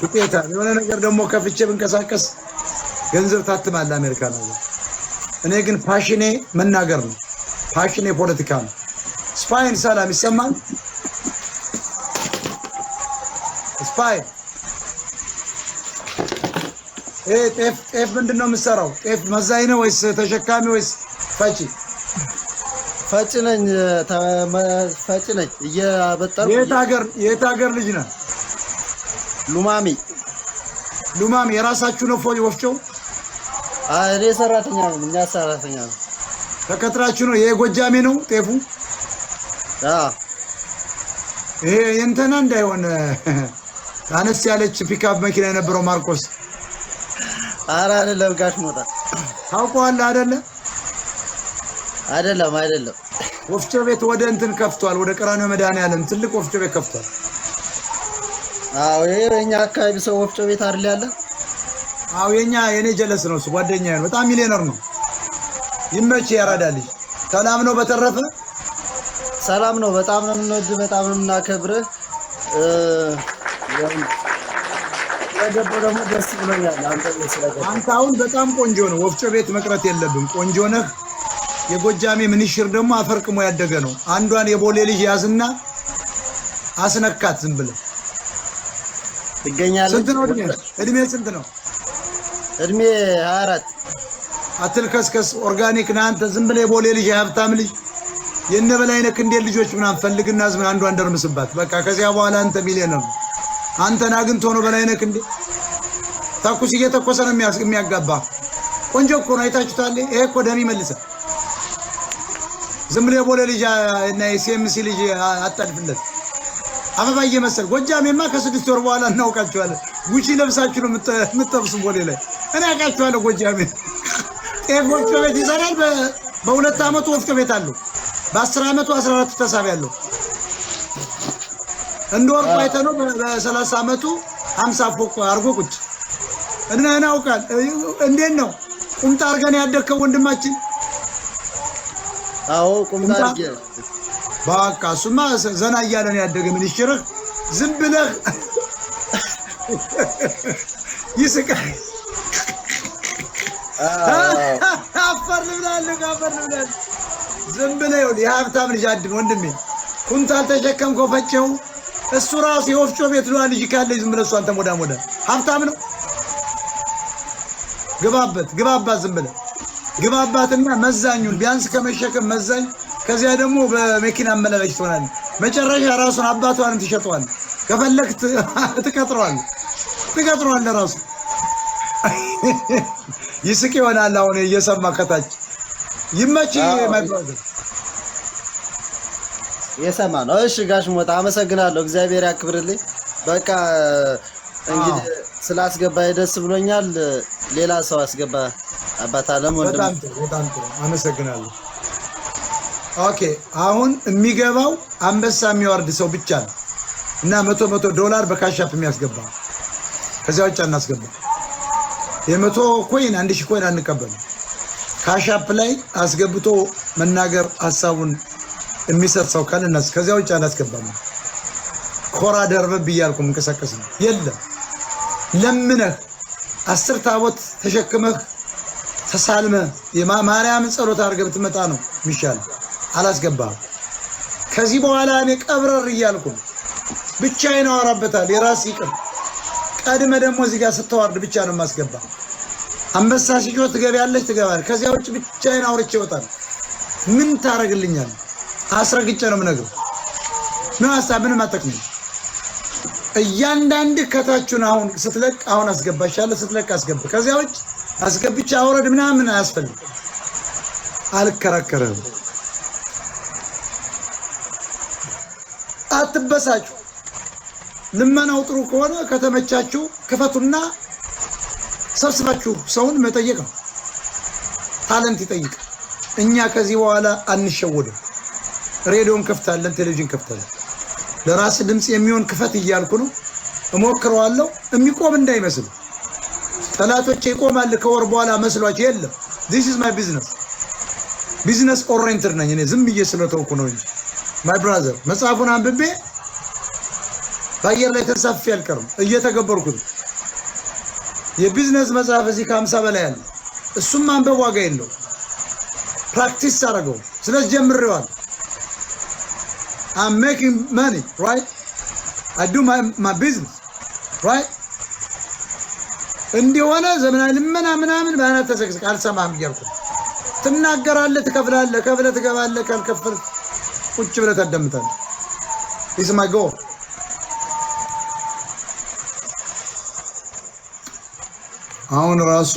ውጤታ የሆነ ነገር ደግሞ ከፍቼ ብንቀሳቀስ ገንዘብ ታትማለህ አሜሪካ ነገር። እኔ ግን passion ኔ መናገር ነው። Passion ኔ ፖለቲካ ነው። ስፓይን ሰላም ይሰማል? ስፓይን፣ ይሄ ጤፍ ምንድን ነው የምትሰራው? ጤፍ መዛኝ ነው ወይስ ተሸካሚ ወይስ ፈጪ? ፈጭ ነኝ፣ ፈጭ ነኝ እያበጠርኩ። የት ሀገር ልጅ ነህ? ሉማሜ። ሉማሜ የራሳችሁ ነው ወፍጮ? እኔ ሰራተኛ ነኝ፣ እኛ ሰራተኛ ነው። ተቀጥራችሁ ነው? ይሄ ጎጃሜ ነው ጤፉ? አዎ። ይሄ የእንትና እንዳይሆን፣ አነስ ያለች ፒካፕ መኪና የነበረው ማርቆስ? ኧረ አይደለም ጋሽ ሞጣ። ታውቀዋለህ አይደለ? አይደለም፣ አይደለም። ወፍጮ ቤት ወደ እንትን ከፍቷል። ወደ ቀራንዮ መድኃኔዓለም ትልቅ ወፍጮ ቤት ከፍቷል። አዎ፣ ይሄ የኛ አካባቢ ሰው ወፍጮ ቤት አይደል ያለ? አዎ፣ የኛ የኔ ጀለስ ነው እሱ፣ ጓደኛዬ ነው። በጣም ሚሊዮነር ነው። ይመች ያራዳ ልጅ። ሰላም ነው በተረፈ? ሰላም ነው። በጣም ነው የምንወድህ፣ በጣም ነው የምናከብርህ። ያው ስለገባሁ ደግሞ ደስ ብሎኛል። አንተ ስለገባህ። አንተ አሁን በጣም ቆንጆ ነው። ወፍጮ ቤት መቅረት የለብም። ቆንጆ ነህ። የጎጃሜ ምንሽር ደግሞ አፈርቅሞ ያደገ ነው። አንዷን የቦሌ ልጅ ያዝና አስነካት ዝም ብለህ። ትገኛለች። ስንት ነው እድሜ? እድሜ ስንት ነው? እድሜ 24። አትልከስከስ። Organic ነህ አንተ። ዝም ብለህ የቦሌ ልጅ፣ የሀብታም ልጅ፣ የነ በላይነህ ክንዴ ልጆች ምናምን ፈልግና ዝም ብለህ አንዷን ደርምስባት። በቃ ከዚያ በኋላ አንተ ሚሊዮነር ነው። አንተን አግኝቶ ነው በላይነህ ክንዴ ተኩስ እየተኮሰ ነው የሚያጋባ። ቆንጆ እኮ ነው፣ አይታችሁታል። ይሄ እኮ ደም ይመልሳል። ዝም ብለህ የቦሌ ልጅ እና የሲኤምሲ ልጅ አጣድፍለት። አበባ እየመሰል ጎጃሜማ ከ6 ወር በኋላ እናውቃችኋለን። ጉቺ ለብሳችሁ ነው የምትጠብሱ ቦሌ ላይ። እኔ አውቃችኋለሁ። ጎጃሜ ጤፍ ወፍጮ ቤት ይሰራል። በ2 ዓመቱ ወፍጮ ቤት አለው። በ10 ዓመቱ 14 ተሳቢ አለው። እንደ ወርቁ አይተህ ነው በ30 ዓመቱ 50 ፎቅ አድርጎ ቁጭ እና እናውቃል። እንዴት ነው ቁምጣ አድርገን ያደግከው ወንድማችን? አዎ፣ ቁምጣ አድርጌ። በቃ እሱማ ዘና እያለ ነው ያደገ። ምን ይሽርህ ዝም ብለህ ይስቃል። አፈር ልብላለህ፣ አፈር ልብላለህ። ዝም ብለህ ይኸውልህ የሀብታም ልጅ አድን ወንድሜ። ኩንታል ተሸከምከው ፈጨው። እሱ ራሱ የወፍጮ ቤት ነዋ። ልጅ ካለች ዝም ብለህ እሷን ተሞዳ ሞዳ ሀብታም ነው። ግባበት፣ ግባባት፣ ዝም ብለህ ግባባትና መዛኙን ቢያንስ ከመሸከም መዛኝ፣ ከዚያ ደግሞ በመኪና አመላለች ትሆናለህ። መጨረሻ ራሱን አባቷንም ትሸጠዋለህ። ከፈለግ ትቀጥረዋለህ፣ ትቀጥረዋለህ። ራሱ ይስቅ ይሆናል አሁን እየሰማ ከታች። ይመች my brother። የሰማ ነው። እሺ ጋሽ ሞጣ አመሰግናለሁ። እግዚአብሔር ያክብርልኝ። በቃ እንግዲህ ስላስገባ ደስ ብሎኛል። ሌላ ሰው አስገባ። አባት አለም ወንድም። በጣም ጥሩ፣ በጣም ጥሩ። አመሰግናለሁ። Okay፣ አሁን የሚገባው አንበሳ የሚወርድ ሰው ብቻ ነው እና 100 100 ዶላር በ Cash App የሚያስገባ፣ ከዚያ ውጭ አናስገባ። የ100 coin፣ 1000 coin አንቀበልም። Cash App ላይ አስገብቶ መናገር ሀሳቡን የሚሰጥ ሰው ካለ ከዚያ ውጭ አናስገባም። ኮራ ደርበብ እያልኩ የምንቀሳቀስ ነው የለም። ለምነህ 10 ታቦት ተሸክመህ ተሳልመህ የማርያምን ጸሎት አድርገህ ብትመጣ ነው የሚሻለው። አላስገባህም። ከዚህ በኋላ እኔ ቀብረር እያልኩ ነው። ብቻዬን አወራበታል። የራስ ይቅር። ቀድመ ደግሞ እዚህ ጋር ስተዋርድ ብቻ ነው የማስገባ። አንበሳ ሲጮህ ትገቢያለሽ፣ ትገባለሽ። ከዚያ ውጭ ብቻዬን አውርቼ እወጣለሁ። ምን ታደርግልኛለህ? አስረግጬ ነው የምነግርህ። ምን ሀሳብ ምንም አጠቅምም። እያንዳንድ ከታችሁን አሁን ስትለቅ አሁን አስገባሻለሁ፣ ስትለቅ አስገባ። ከዚያ ውጭ አስገብቼ አውረድ ምናምን አያስፈልግም። አልከራከርህም። አትበሳጩ። ልመናው ጥሩ ከሆነ ከተመቻችሁ ክፈቱና ሰብስባችሁ ሰውን መጠየቅ ነው። Talent ይጠይቃል። እኛ ከዚህ በኋላ አንሸወድም። ሬዲዮን ከፍታለን፣ ቴሌቪዥን ከፍታለን። ለራስ ድምፅ የሚሆን ክፈት እያልኩ ነው። እሞክረዋለሁ። የሚቆም እንዳይመስል ጠላቶቼ ይቆማል ከወር በኋላ መስሏቸው የለም። This is my business። Business oriented ነኝ እኔ። ዝም ብዬ ስለተውኩ ነው እንጂ my brother፣ መጽሐፉን አንብቤ በአየር ላይ ተንሳፍፌ አልቀርም። እየተገበርኩት የቢዝነስ መጽሐፍ እዚህ ከ50 በላይ አለ። እሱም ማንበብ ዋጋ የለው፣ practice አደረገው። ስለዚህ ጀምሬዋል። I'm making money, right? I do my business, right? እንዲሆነ ዘመናዊ ልመና ምናምን በአናት ተዘቅዝቅ አልሰማህም እያልኩ ትናገራለህ፣ ትከፍላለህ፣ ከፍለህ ትገባለህ። ካልከፈልክ ቁጭ ብለህ ታዳምጣለህ። This is my goal. አሁን ራሱ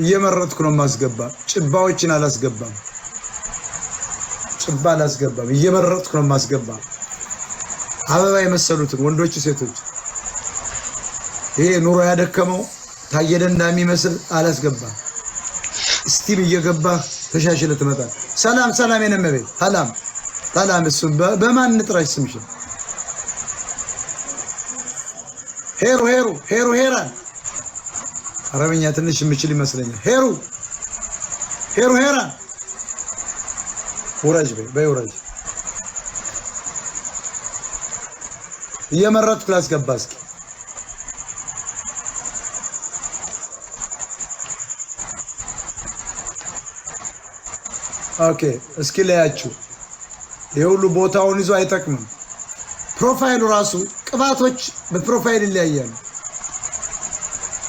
እየመረጥኩ ነው የማስገባ። ጭባዎችን አላስገባም። ጭባ አላስገባም። እየመረጥኩ ነው የማስገባ። አበባ የመሰሉትን ወንዶች፣ ሴቶች። ይሄ ኑሮ ያደከመው ታየ ደንዳ የሚመስል አላስገባም። Steam እየገባ ተሻሽለ ትመጣል። ሰላም ሰላም፣ የነመቤት ሰላም ሰላም። እሱ በማን ንጥራሽ ስምሽን? ሄሩ ሄሩ ሄሩ ሄራን፣ አረብኛ ትንሽ የምችል ይመስለኛል። ሄሩ ሄሩ ሄራን፣ ውረጅ በይ በይ ውረጅ። እየመረጥኩ ላስገባ እስኪ። Okay፣ እስኪ ለያችሁ። ይሄ ሁሉ ቦታውን ይዞ አይጠቅምም። Profile ኡ ራሱ ቅባቶች በ profile ይለያያሉ።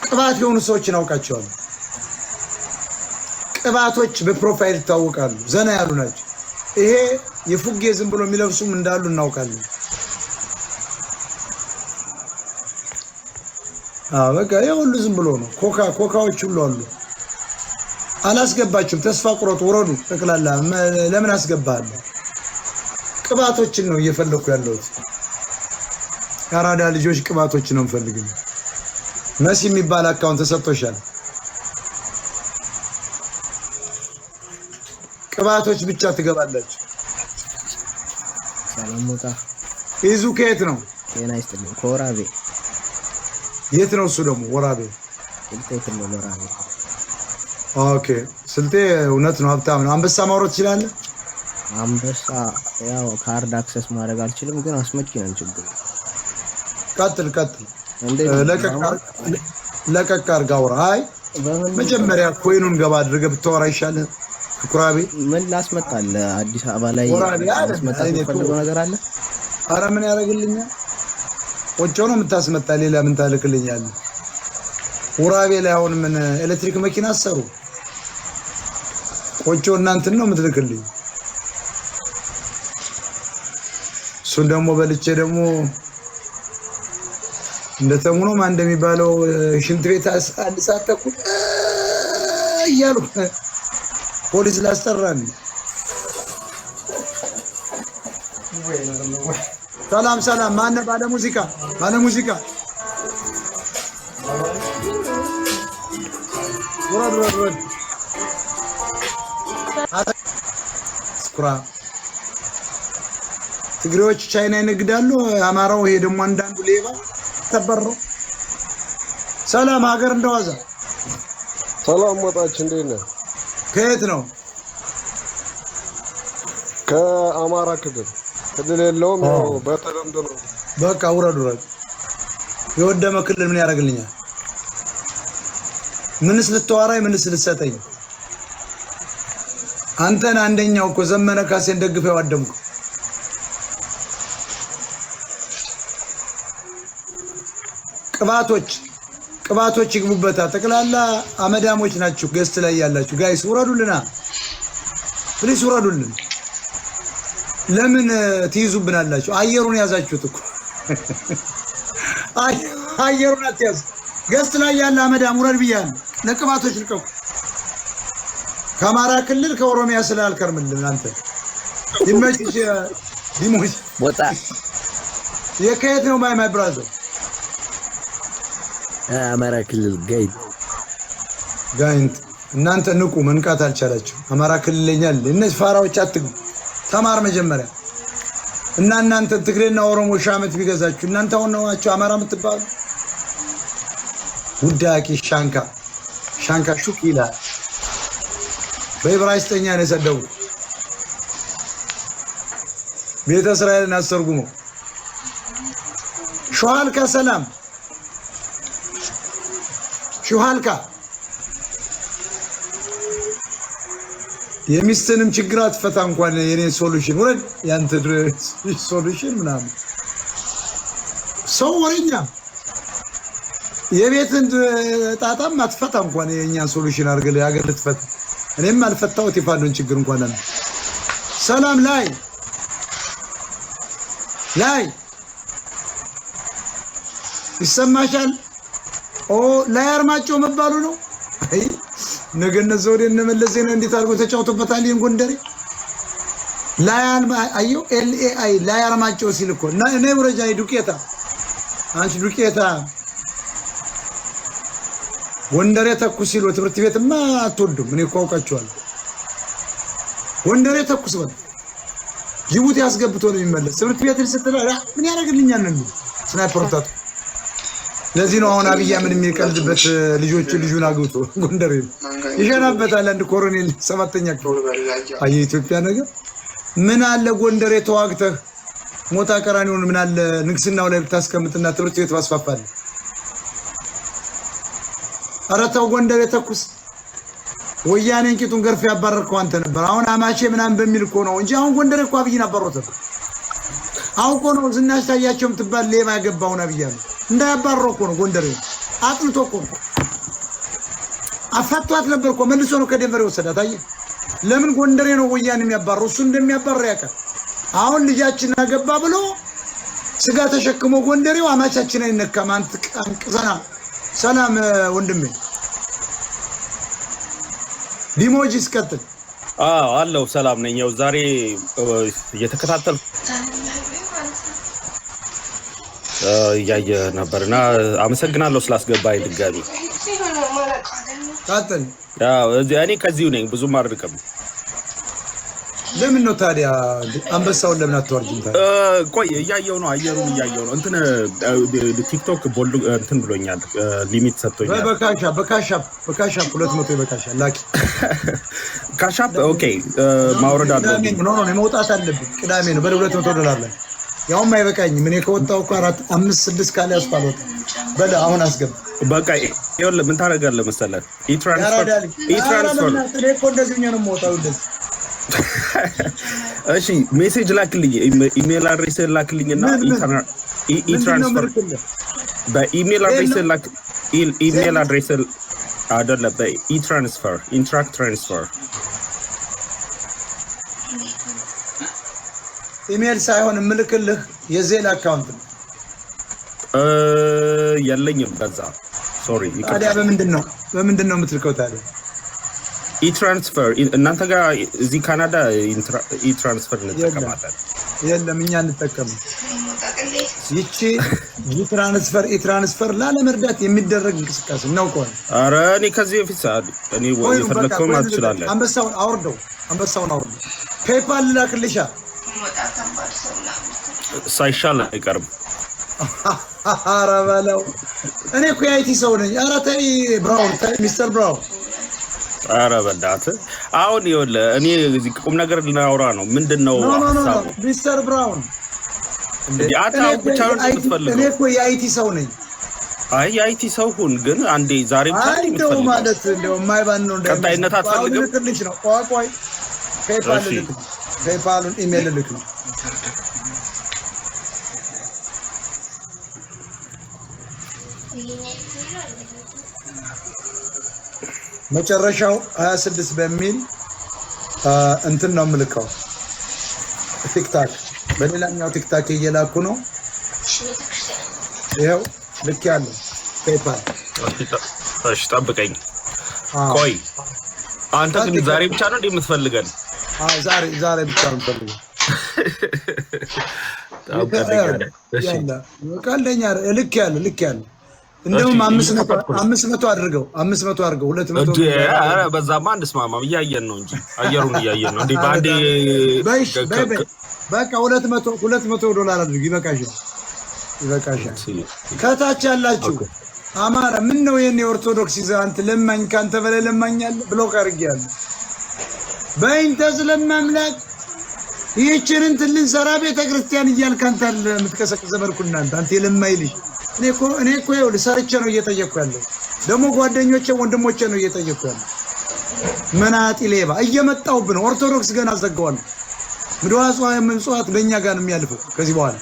ቅባት የሆኑ ሰዎችን አውቃቸዋለሁ። ቅባቶች በ profile ይታወቃሉ። ዘና ያሉ ናቸው። ይሄ የፉጌ ዝም ብሎ የሚለብሱም እንዳሉ እናውቃለን። አዎ በቃ ይሄ ሁሉ ዝም ብሎ ነው። ኮካ ኮካዎች ሁሉ አሉ። አላስገባችሁም። ተስፋ ቁረጡ፣ ውረዱ። ጠቅላላ ለምን አስገባለሁ? ቅባቶችን ነው እየፈለኩ ያለሁት። የአራዳ ልጆች ቅባቶችን ነው የምፈልግ። መሲ የሚባል account ተሰጥቶሻል። ቅባቶች ብቻ ትገባላችሁ። ሰላም ሞጣ። ይዙ ከየት ነው? ጤና ይስጥልኝ። ከወራቤ። የት ነው እሱ ደግሞ ወራቤ? ስልጤ ክልል ወራቤ። Okay፣ ስልጤ እውነት ነው፣ ሀብታም ነው። አንበሳ ማውረድ ትችላለህ? አንበሳ ያው card access ማድረግ አልችልም፣ ግን አስመጪ ነን። ችግር ቀጥል ቀጥል። እንዴት ነው? ለቀቅ አድርገህ አውራ። አይ በምን መጀመሪያ coin ኡን ገባ አድርገህ ብታወራ ይሻልህ። ኩራቤ ምን ላስመጣልህ? አዲስ አበባ ላይ ወራቤ አይደል? ማስመጣት እኔ የምፈልገው ነገር አለ? አረ ምን ያደርግልኛል? ቆጮ ነው የምታስመጣ፣ ሌላ ምን ታልክልኛለህ? ውራቤ ላይ አሁን ምን ኤሌክትሪክ መኪና አሰሩ? ቆጮ እናንትን ነው የምትልክልኝ። እሱን ደግሞ በልቼ ደግሞ እንደተሙ ነው ማን እንደሚባለው ሽንት ቤት 1 ሰዓት ተኩል እያሉ ፖሊስ ላስጠራን። ሰላም ሰላም፣ ማነ ባለ ሙዚቃ? ባለ ሙዚቃ ውረድ ውረድ ውረድ። ስኩራ ትግሬዎች ቻይና ይነግዳሉ። አማራው ይሄ ደግሞ አንዳንዱ ሌባ ተበረው። ሰላም ሀገር እንደዋዛ። ሰላም ሞጣች፣ እንዴት ነህ? ከየት ነው? ከአማራ ክልል። ክልል የለውም፣ ያው በተለምዶ ነው። በቃ ውረድ ውረድ። የወደመ ክልል ምን ያደርግልኛል? ምንስ ልታወራኝ? ምንስ ልትሰጠኝ? አንተን አንደኛው እኮ ዘመነ ካሴን ደግፈው ያወደምኩ። ቅባቶች ቅባቶች ይግቡበታል። ጠቅላላ አመዳሞች ናችሁ። Guest ላይ ያላችሁ guys ውረዱልና፣ please ውረዱልን። ለምን ትይዙብናላችሁ? አየሩን ያዛችሁት እኮ፣ አየሩን አትያዙ። Guest ላይ ያለ አመዳም ውረድ ብያለሁ። ለቅባቶች ልቀቁ። ከአማራ ክልል ከኦሮሚያ ስላልከርምልን አንተ ይመችሽ። ዲሞች ሞጣ። የከየት ነው my brother? አማራ ክልል ጋይንት። ጋይንት። እናንተ ንቁ፣ መንቃት አልቻላችሁ። አማራ ክልለኛል። እነዚህ ፋራዎች አትግቡ። ተማር መጀመሪያ እና እናንተ ትግሬና ኦሮሞ ሺህ ዓመት ቢገዛችሁ እናንተ አሁን ናችሁ አማራ የምትባሉ። ውዳቂ ሻንካ ሻንካ ሹክ ይላል። በዕብራይስጥኛ ነው የሰደቡ። ቤተ እስራኤልን አስተርጉመው። ሹሃልካ ሰላም ሹሃልካ። የሚስትንም ችግር አትፈታ እንኳን የኔን solution ውረድ። ያንተ solution ምናምን ሰው ወሬኛ የቤትን ጣጣም አትፈታ እንኳን የእኛን solution አድርገህ ሀገር ልትፈታ። እኔም አልፈታሁት የፋኖን ችግር እንኳን አለ። ሰላም ላይ ላይ ይሰማሻል? ኦ ላይ አርማጭሆ መባሉ ነው። አይ ነገ እነ ዘውዴ እነ መለስ ዜናዊ እንዴት አድርጎ ተጫውቶበታል። ይሄን ጎንደሬ ላይ አልማ አየው LAI ላይ አርማጭሆ ሲል እኮ እና እኔ ውረጃ ዱቄታ አንቺ ዱቄታ ጎንደሬ ተኩስ ሲሉ ትምህርት ቤትማ አትወዱም። እኔ እኮ አውቃቸዋለሁ። ጎንደሬ ተኩስ በል ጅቡቲ አስገብቶ ነው የሚመለስ። ትምህርት ቤትን ስትል ምን ያደርግልኛል ነው የሚል sniper ታጥቆ። ለዚህ ነው አሁን አብይ አህመድ የሚቀልድበት። ልጆቹ ልጁን አግብቶ ጎንደሬ ይሸናበታል። አንድ ኮሎኔል ሰባተኛ ክፍል። አየህ የኢትዮጵያ ነገር። ምን አለ ጎንደሬ ተዋግተህ ሞታ ቀራኒውን ምን አለ ንግስናው ላይ ብታስቀምጥና ትምህርት ቤት ባስፋፋልህ። ኧረ ተው ጎንደሬ ተኩስ። ወያኔን ቂጡን ገርፍ ያባረርከው አንተ ነበር። አሁን አማቼ ምናምን በሚል እኮ ነው እንጂ አሁን ጎንደሬ እኮ አብይን አባሮት ነበር። አውቆ ነው ዝናሽ ታያቸው የምትባል ሌባ ያገባውን አብይ አህመድ እንዳያባረው እኮ ነው። ጎንደሬ አጥንቶ እኮ ነው። አፋቷት ነበር እኮ፣ መልሶ ነው ከደንቨር የወሰዳት። አየህ ለምን ጎንደሬ ነው ወያኔ የሚያባረው? እሱ እንደሚያባረው ያውቃል። አሁን ልጃችን አገባ ብሎ ስጋ ተሸክሞ ጎንደሬው አማቻችን አይነካም። አንተ ቅዘና። ሰላም ወንድሜ ዲሞጂ ስቀጥል። አዎ አለው፣ ሰላም ነኝ። ያው ዛሬ እየተከታተልኩ እያየ ነበርና አመሰግናለሁ ስላስገባኝ ድጋሚ። ቀጥል። ያው እዚህ እኔ ከዚሁ ነኝ፣ ብዙም አልርቅም። ለምን ነው ታዲያ አንበሳውን ለምን አትወርጅም ታዲያ? ቆይ እያየው ነው፣ አየሩን እያየው ነው። እንትን ቲክቶክ ቦልዱ እንትን ብሎኛል፣ limit ሰጥቶኛል። በካሻ በካሻ በካሻ 200 በካሻ ላኪ። Cash App okay፣ ማውረድ አለብኝ። No, no, መውጣት አለብኝ። ቅዳሜ ነው። በል $200 ላይ ያውም አይበቃኝም። እኔ ከወጣሁ እኮ አራት አምስት ስድስት ካለ ያስኩ አልወጣም። በል አሁን አስገባ። በቃ ይኸውልህ ምን ታደርጋለህ መሰለህ? E-transfer ያራዳ ልጅ E-transfer እኔ እኮ እንደዚህ ሆኜ ነው የምወጣው። እንደዚህ እሺ message ላክልኝ፣ email address ላክልኝ እና ምን ምን E-transfer በ email address ላክ። Email address አይደለም፣ በ E-transfer፣ Interac transfer። ኢሜል ሳይሆን የምልክልህ የ Zelle account ነው። የለኝም በዛ፣ sorry። ታዲያ በምንድን ነው የምትልከው ታዲያ? E-transfer እናንተ ጋር እዚህ ካናዳ E-transfer እንጠቀማለን። የለም፣ እኛ እንጠቀምም። ይቺ E-transfer E-transfer ላለመርዳት የሚደረግ እንቅስቃሴ እናውቀዋለን። ኧረ እኔ ከዚህ በፊት እኔ ቆይ በቃ የፈለግከውን ቆይ ማለት ትችላለህ። አንበሳውን አውርደው፣ አንበሳውን አውርደው። PayPal ላክልሻ። ሳይሻል አይቀርም። ኧረ በለው፣ እኔ እኮ የ IT ሰው ነኝ። ኧረ ተይ ብራውን፣ ተይ ሚስተር ብራውን። ኧረ በእናትህ አሁን ይኸውልህ እኔ እዚህ ቁም ነገር ልናወራ ነው። ምንድን ነው No, no, no። ሀሳቡ? ሚስተር ብራውን። እንዴ አንተ አሁን ብቻ ነው የምትፈልገው? እኔ እኮ የ IT ሰው ነኝ። አይ የ IT ሰው ሁን፣ ግን አንዴ ዛሬ ብቻ አይ ነው እንደው የምትፈልገው? ማለት እንደው የማይባን ነው እንዳይመስል። ቀጣይነት አሁን አትፈልግም? ልክልሽ ነው። ቆይ ቆይ፣ PayPal ልክ ነው። PayPal ኡን email ልክ ነው። መጨረሻው 26 በሚል እንትን ነው የምልከው። TikTok፣ በሌላኛው TikTok እየላኩ ነው። ይኸው ልክ ያለው PayPal። እሺ ጠብቀኝ። ቆይ አንተ ግን ዛሬ ብቻ ነው እንዴ የምትፈልገን? አዎ፣ ዛሬ ብቻ ነው የምፈልገው። ቀልደኛ፣ ልክ ያለ እንደውም 500 አድርገው፣ 500 አድርገው፣ 200። ኧረ በዛማ አንስማማም። እያየን ነው እንጂ፣ አየሩን እያየን ነው እንዴ በአንዴ። በይሽ በይ፣ በቃ 200 $200 አድርግ። ይበቃሻል፣ ይበቃሻል። ከታች ያላችሁ አማራ ምን ነው የኔ የኦርቶዶክስ ይዘህ አንተ ለማኝ፣ ከአንተ በላይ ለማኝ አለ? Block አድርጌያለሁ። በይንተ ስለማምላክ ይህችን እንትን ልንሰራ ቤተ ክርስቲያን እያልክ አንተ አለ የምትቀሰቅሰ በርኩ እናንተ፣ አንተ የለማኝ ልጅ። እኔ እኮ ይኸውልህ ሰርቼ ነው እየጠየቅኩ ያለው። ደግሞ ጓደኞቼ ወንድሞቼ ነው እየጠየቅኩ ያለው። መናጢ ሌባ እየመጣሁብህ ነው። ኦርቶዶክስ ገና አዘጋዋለሁ። ምጽዋት ምጽዋት በእኛ ጋር ነው የሚያልፈው ከዚህ በኋላ።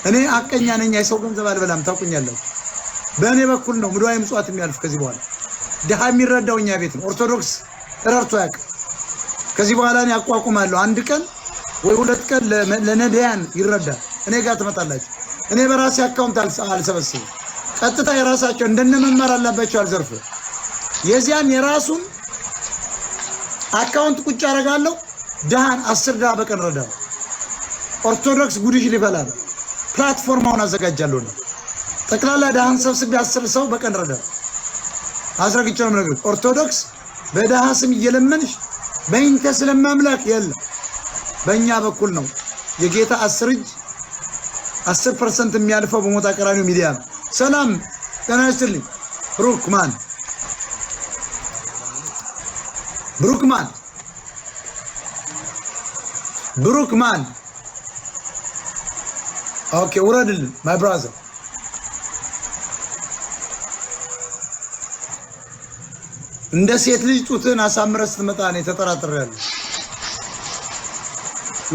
እኔ አቀኛ ነኝ። የሰው ገንዘብ አልበላም። ታውቁኛላችሁ። በእኔ በኩል ነው ምድዋይ ምጽዋት የሚያልፍ ከዚህ በኋላ። ድሃ የሚረዳው እኛ ቤት ነው። ኦርቶዶክስ ረድቶ አያውቅም። ከዚህ በኋላ እኔ አቋቁማለሁ። አንድ ቀን ወይ 2 ቀን ለነዳያን ይረዳል። እኔ ጋር ትመጣላችሁ። እኔ በራሴ account አልሰበስብም። ቀጥታ የራሳቸው እንደነ መማር አለባቸው አልዘርፍ። የዚያን የራሱን account ቁጭ አደርጋለሁ። ድሃን 10 ድሃ በቀን ረዳለሁ። ኦርቶዶክስ ጉድሽ ሊፈላ ነው። Platform አሁን አዘጋጃለሁ ነው። ጠቅላላ ድሃን ሰብስቤ 10 ሰው በቀን ረዳለሁ። አስረግጬ ነው የምነግርህ። ኦርቶዶክስ በድሃ ስም እየለመንሽ በይንተ ስለማምላክ የለም። በእኛ በኩል ነው የጌታ 10 እጅ፣ 10% የሚያልፈው በሞጣ ቀራኒዮ ሚዲያ ነው። ሰላም ጤና ይስጥልኝ። ብሩክማን፣ ብሩክማን፣ ብሩክማን። Okay፣ ውረድልን my brother። እንደ ሴት ልጅ ጡትን አሳምረህ ስትመጣ እኔ ተጠራጥሬያለሁ።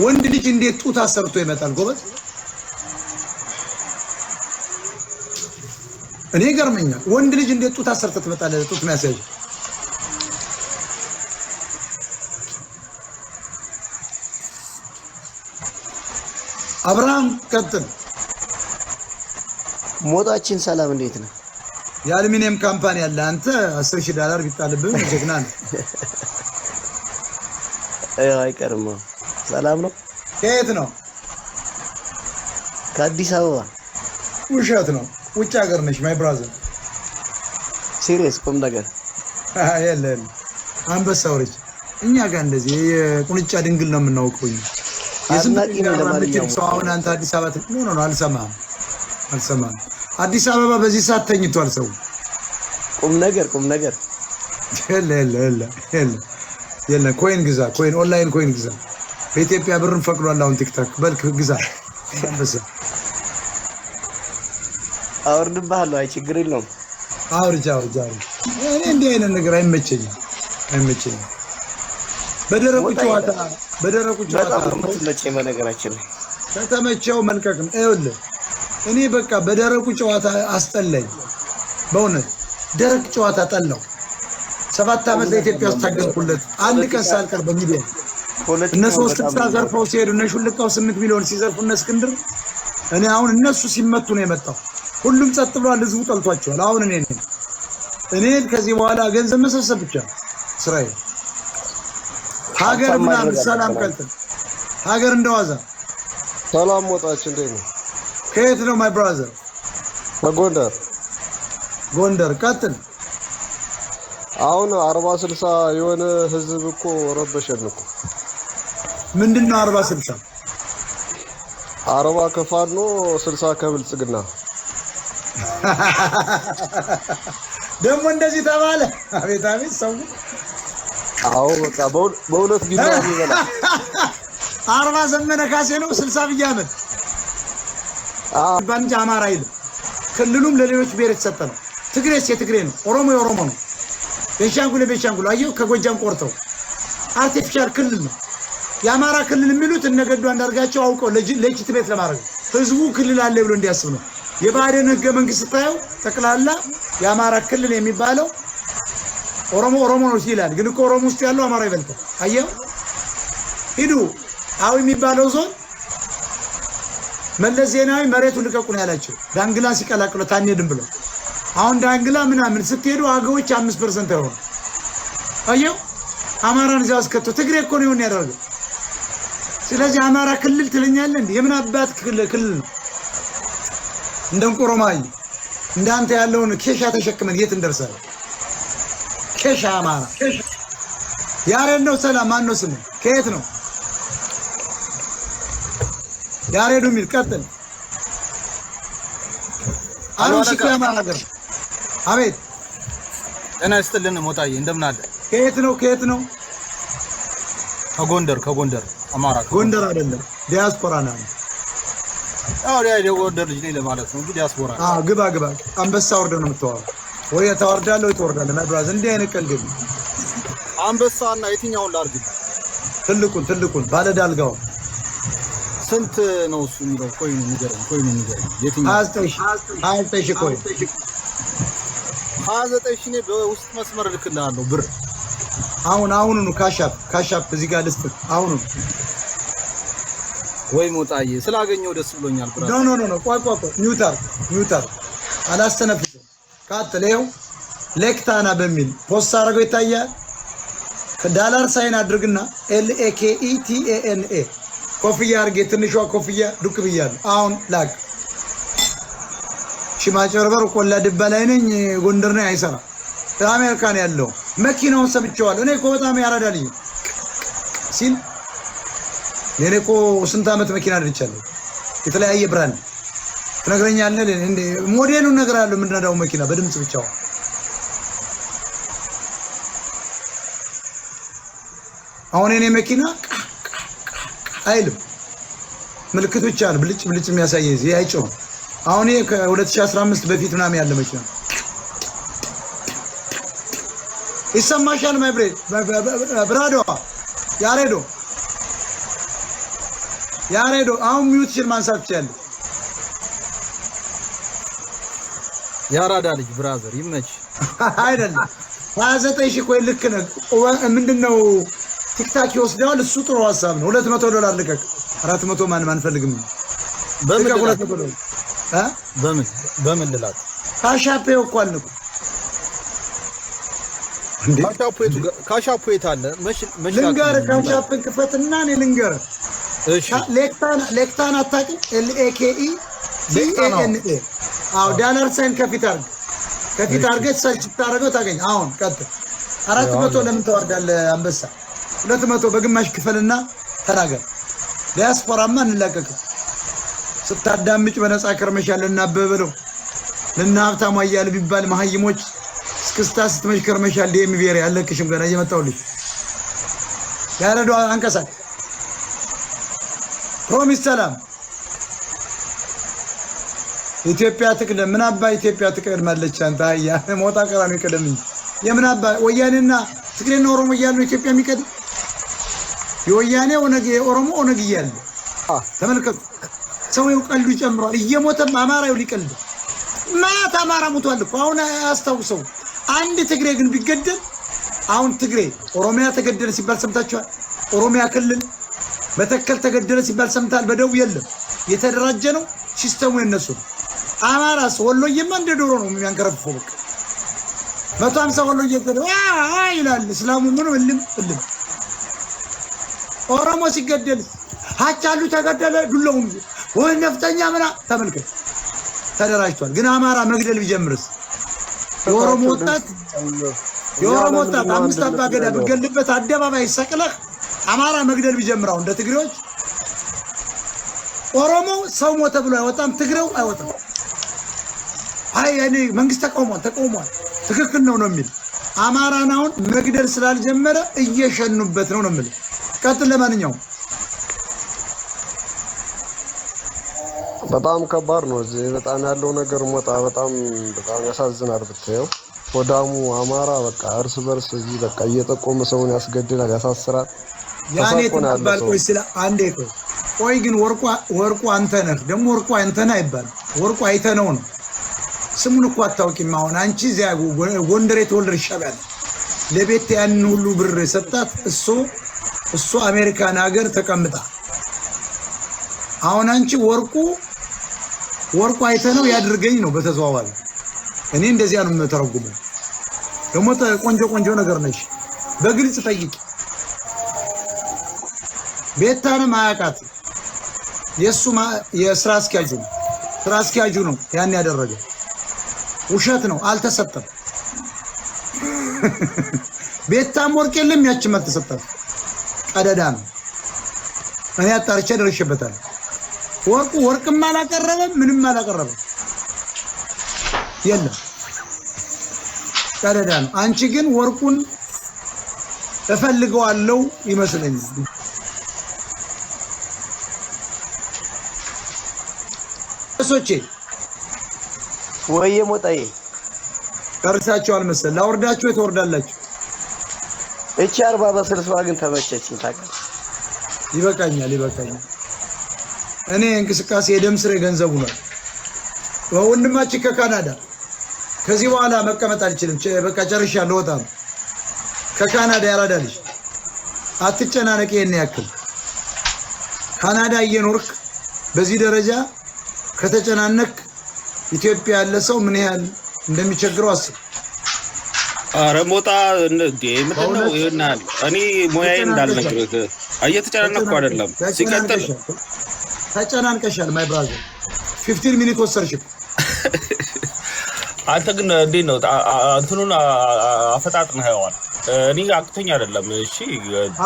ወንድ ልጅ እንዴት ጡት አሰርቶ ይመጣል? ጎበዝ፣ እኔ ይገርመኛል። ወንድ ልጅ እንዴት ጡት አሰርተህ ትመጣለህ? ጡት የሚያሳይ። አብርሃም ቀጥል። ሞጣችን ሰላም፣ እንዴት ነው? የአሉሚኒየም company ያለ አንተ $10,000 ቢጣልብህ ጀግና ነው። አይቀርም። ሰላም ነው። ከየት ነው? ከአዲስ አበባ። ውሸት ነው። ውጭ ሀገር ነሽ my brother። Serious፣ ቁም ነገር። የለ የለ፣ አንበሳው ልጅ እኛ ጋር እንደዚህ የቁንጫ ድንግል ነው የምናውቀው። እኛ የስንት አድናቂ ነኝ። ለማንኛውም ሰው አሁን አንተ አዲስ አበባ no no no፣ አልሰማህም፣ አልሰማህም። አዲስ አበባ በዚህ ሰዓት ተኝቷል ሰው። ቁም ነገር፣ ቁም ነገር። የለ የለ የለ የለ የለ። Coin ግዛ፣ coin online coin ግዛ። በኢትዮጵያ ብርን ፈቅዷል አሁን TikTok። በልክ ግዛ አንበሳ። አወርድብሃለሁ። አይ ችግር የለውም። አውርጅ፣ አውርጅ፣ አውርጅ። እኔ እንዲህ አይነት ነገር አይመቸኝም፣ አይመቸኝም። በደረቁ ጨዋታ፣ በደረቁ ጨዋታ። በጣም ነው የምትመቸኝ በነገራችን ላይ። ከተመቸው መልቀቅ ነው። ይኸውልህ እኔ በቃ በደረቁ ጨዋታ አስጠላኝ። በእውነት ደረቅ ጨዋታ ጠላው። 7 ዓመት ለኢትዮጵያ ውስጥ ታገልኩለት አንድ ቀን ሳልቀር በሚዲያ። እነ 360 ዘርፈው ሲሄዱ፣ እነ ሹልቃው 8 ሚሊዮን ሲዘርፉ፣ እነ እስክንድር፣ እኔ አሁን እነሱ ሲመቱ ነው የመጣው። ሁሉም ጸጥ ብሏል። ህዝቡ ጠልቷቸዋል። አሁን እኔ ነኝ። እኔ ከዚህ በኋላ ገንዘብ መሰብሰብ ብቻ ስራዬ። ሀገር ምናምን ሰላም ቀልጥን ሀገር እንደዋዛ። ሰላም ሞጣች፣ እንዴት ነው? ከየት ነው my brother? ከጎንደር። ጎንደር፣ ቀጥል። አሁን 40-60 የሆነ ህዝብ እኮ ረበሸን እኮ። ምንድን ነው 40-60? 40 ከፋኖ፣ 60 ከብልጽግና። ደግሞ እንደዚህ ተባለ። አቤት አቤት ሰው። አዎ በቃ በሁለት ቢላ የሚበላ። 40 ዘመነ ካሴ ነው፣ 60 አብይ አህመድ ባንጃ አማራ አይልም። ክልሉም ለሌሎች ብሔር የተሰጠ ነው። ትግሬስ የትግሬ ነው። ኦሮሞ የኦሮሞ ነው። ቤንሻንጉል የቤንሻንጉል። አየሁ ከጎጃም ቆርጠው artificial ክልል ነው። የአማራ ክልል የሚሉት እነ ገዱ አንዳርጋቸው አውቀው legitimate ለማድረግ ነው። ህዝቡ ክልል አለ ብሎ እንዲያስብ ነው። የብአዴን ህገ መንግስት ስታየው ጠቅላላ የአማራ ክልል የሚባለው ኦሮሞ ኦሮሞ ነው ይላል፣ ግን እኮ ኦሮሞ ውስጥ ያለው አማራ ይበልጣል። አየው፣ ሂዱ አዊ የሚባለው ዞን መለስ ዜናዊ መሬቱን ልቀቁ ነው ያላቸው። ዳንግላን ሲቀላቅሉት አንሄድም ብለው አሁን ዳንግላ ምናምን ስትሄዱ አገዎች 5% አይሆኑ። አየው፣ አማራን እዚያ አስከቶ ትግሬ እኮ ነው ያደረገው። ስለዚህ አማራ ክልል ትለኛለህ እንዴ? የምን አባት ክልል ነው? እንደ እንቆሮማይ እንዳንተ ያለውን ኬሻ ተሸክመን የት እንደርሳለን? ኬሻ አማራ ያሬድ ነው። ሰላም ማን ነው ስሙ? ከየት ነው ያሬዱ የሚል ቀጥል። አሩሲ እኮ የአማራ ሀገር። አቤት ጤና ይስጥልን ሞጣዬ፣ እንደምን አለ? ከየት ነው? ከየት ነው? ከጎንደር፣ ከጎንደር አማራ። ጎንደር አይደለም ዲያስፖራ ነው። አዎ የጎንደር ልጅ ነኝ ለማለት ነው እንጂ ዲያስፖራ። አዎ ግባ ግባ። አንበሳ ወርደህ ነው የምታወራው ወይ ታወርዳለህ ወይ ትወርዳለህ። My brother እንዲህ አይነት ቀልድ የለም። አንበሳና የትኛውን ላድርግ? ትልቁን ትልቁን ባለዳልጋውን። ስንት ነው እሱ የሚለው? coin ኡ ንገረኝ፣ coin ኡ ንገረኝ። የትኛው? 29,000 coin። 29,000። እኔ በውስጥ መስመር እልክልሃለሁ ብር። አሁን አሁኑኑ Cash App፣ Cash App እዚህ ጋር ልስጥህ አሁኑኑ። ወይ ሞጣዬ ስላገኘው ደስ ብሎኛል። No no no no፣ ቆይ ቆይ ቆይ፣ mute አድርግ፣ mute አድርግ፣ አላስተነፍስም። ቀጥል። ይኸው ሌክታና በሚል post አድርገው ይታያል። ከ dollar sign አድርግና LAKETANA። ኮፍያ አድርጌ ትንሿ ኮፍያ ዱቅ ብያለሁ። አሁን ላክ። እሺ ማጭበርበር ቆላ ድባ ላይ ነኝ፣ ጎንደር ነኝ አይሰራም። አሜሪካን ያለው መኪናውን ሰምቼዋለሁ። እኔ እኮ በጣም ያራዳ ልጅ ሲል እኔ እኮ ስንት ዓመት መኪና ነድቻለሁ። የተለያየ brand ትነግረኛለህ። እንዴ ሞዴሉን እነግርሃለሁ። የምንነዳው መኪና በድምፅ ብቻው። አሁን የኔ መኪና አይልም፣ ምልክት ብቻ ነው ብልጭ ብልጭ የሚያሳየ፣ ይሄ አይጮህም። አሁን ይሄ ከ2015 በፊት ምናምን ያለ መኪና ነው። ይሰማሻል? My brother ያሬዶ፣ ያሬዶ አሁን mute ሽን ማንሳት ትችያለሽ። የአራዳ ልጅ brother ይመች። አይደለም 29,000 ቆይ ልክ ነህ። ምንድን ነው TikTok ይወስደዋል። እሱ ጥሩ ሀሳብ ነው። $200 ልቀቅ። 400 ማንም አንፈልግም። በምን ልቀቅ ልላክ? $200 እ በምን ልላክ? Cash App እኮ አለ እኮ። Cash App የት አለ? መች መች ልንገርህ፣ ላክልኝ? Cash App ን ክፈትና እኔ ልንገርህ። እሺ። ሌክታን አታውቅም? LAKETANA። አዎ dollar sign ከፊት አድርግ፣ ከፊት አድርገህ search ስታደርገው ታገኝ። አሁን ቀጥል። 400 ለምን ታወርዳለህ? አንበሳ 200 በግማሽ ክፈልና ተናገር። ዲያስፖራማ እንላቀቅም። ስታዳምጭ በነፃ ከርመሻል። እና አበበ በለው ለእነ ሀብታሙ አያሌው ቢባል መሀይሞች እስክስታ ስትመሽ ከርመሻል። ዲኤምቪ አለቅሽም፣ ገና እየመጣሁልሽ። ያረዶ አንቀሳቅ ፕሮሚስ ሰላም ኢትዮጵያ ትቅደም። ምን አባ ኢትዮጵያ ትቀድማለች? አንተ አህያ ሞጣ ቀራኒ ይቀደም እንጂ የምን አባ ወያኔና ትግሬና ኦሮሞ እያሉ ነው ኢትዮጵያ የሚቀድም? የወያኔ ኦነግ የኦሮሞ ኦነግ እያለ ተመልከቱ። ሰውየው ቀልዱ ይጨምረዋል። እየሞተም አማራው ሊቀልድ ማት አማራ ሞቷል እኮ አሁን አያስታውሰው። አንድ ትግሬ ግን ቢገደል አሁን ትግሬ ኦሮሚያ ተገደለ ሲባል ሰምታችኋል? ኦሮሚያ ክልል መተከል ተገደለ ሲባል ሰምታል? በደቡብ የለም። የተደራጀ ነው system ኡ የነሱ ነው። አማራስ ወሎዬማ እንደ ዶሮ ነው የሚያንከረፍፈው። በቃ 150 ወሎዬ ይላል። እስላሙ ምኑ እልም እልም። ኦሮሞ ሲገደል ሀጫሉ ተገደለ ዱላውን ይዞ ወይ ነፍጠኛ ምና ተመልከት፣ ተደራጅቷል። ግን አማራ መግደል ቢጀምርስ የኦሮሞ ወጣት አምስት አባገዳ ብገልበት አደባባይ ሰቅለህ አማራ መግደል ቢጀምር አሁን እንደ ትግሬዎች ኦሮሞ ሰው ሞተ ብሎ አይወጣም፣ ትግሬው አይወጣም። አይ እኔ መንግስት ተቃውሟል ተቃውሟል ትክክል ነው ነው የሚል። አማራን አሁን መግደል ስላልጀመረ እየሸኑበት ነው ነው የምልህ። ቀጥል። ለማንኛውም በጣም ከባድ ነው። እዚህ በጣም ያለው ነገር ሞጣ በጣም በጣም ያሳዝናል። ብታየው ወዳሙ አማራ በቃ እርስ በርስ እዚህ በቃ እየጠቆመ ሰውን ያስገድላል፣ ያሳስራል። ያኔ ተሳቆ ነው ያለ ትባል ሰው። ቆይ ስለ አንዴ ቆይ ቆይ ግን ወርቁ ወርቁ አንተ ነህ ደግሞ ወርቁ አንተ ነህ አይባልም። ወርቁ አይተነው ነው። ስሙን እኮ አታውቂም። አሁን አንቺ እዚያ ጎንደር የተወለድሽ ሻዕቢያ ነሽ። ለቤት ያንን ሁሉ ብር የሰጣት እሱ አሜሪካን ሀገር ተቀምጣ፣ አሁን አንቺ ወርቁ አይተነው ያድርገኝ ነው በተዘዋዋሪ። እኔ እንደዚያ ነው የምተረጉመው። ደግሞ ቆንጆ ቆንጆ ነገር ነሽ። በግልጽ ጠይቂ። ቤታንም አያውቃትም። የእሱ የስራ አስኪያጁ ነው። ስራ አስኪያጁ ነው ያን ያደረገው። ውሸት ነው፣ አልተሰጠም። ቤታም ወርቅ የለም፣ ያችም አልተሰጣትም። ቀደዳ ነው። እኔ አጣርቼ ደርሼበታለሁ። ወርቁ ወርቅም አላቀረበም፣ ምንም አላቀረበም። የለም፣ ቀደዳ ነው። አንቺ ግን ወርቁን እፈልገዋለሁ ይመስለኛል። ሶቼ ወይዬ ሞጣዬ። ጨርሳችኋል መሰል። ላወርዳችሁ ትወርዳላችሁ። እቺ 40 በ60ዋ ግን ተመቸችኝ ታውቃለህ። ይበቃኛል፣ ይበቃኛል። እኔ እንቅስቃሴ የደም ስሬ ገንዘቡ ነው። ወንድማችን ከካናዳ፣ ከዚህ በኋላ መቀመጥ አልችልም። በቃ ጨርሻለሁ፣ ልወጣ ነው። ከካናዳ ያራዳ ልጅ አትጨናነቅ። ይሄን ያክል ካናዳ እየኖርክ በዚህ ደረጃ ከተጨናነክ ኢትዮጵያ ያለ ሰው ምን ያህል እንደሚቸግረው አስብ። ኧረ ሞጣ እንዴ፣ ምንድን ነው ይሄን ያህል? እኔ ሙያዬ እንዳልነግርህ እየተጨናነቅኩ አይደለም። ሲቀጥል ተጨናንቀሻል። My brother፣ 15 minute ወሰድሽ እኮ። አንተ ግን እንዴት ነው እንትኑን አፈጣጥነኸዋል። እኔ አቅቶኝ አይደለም። እሺ።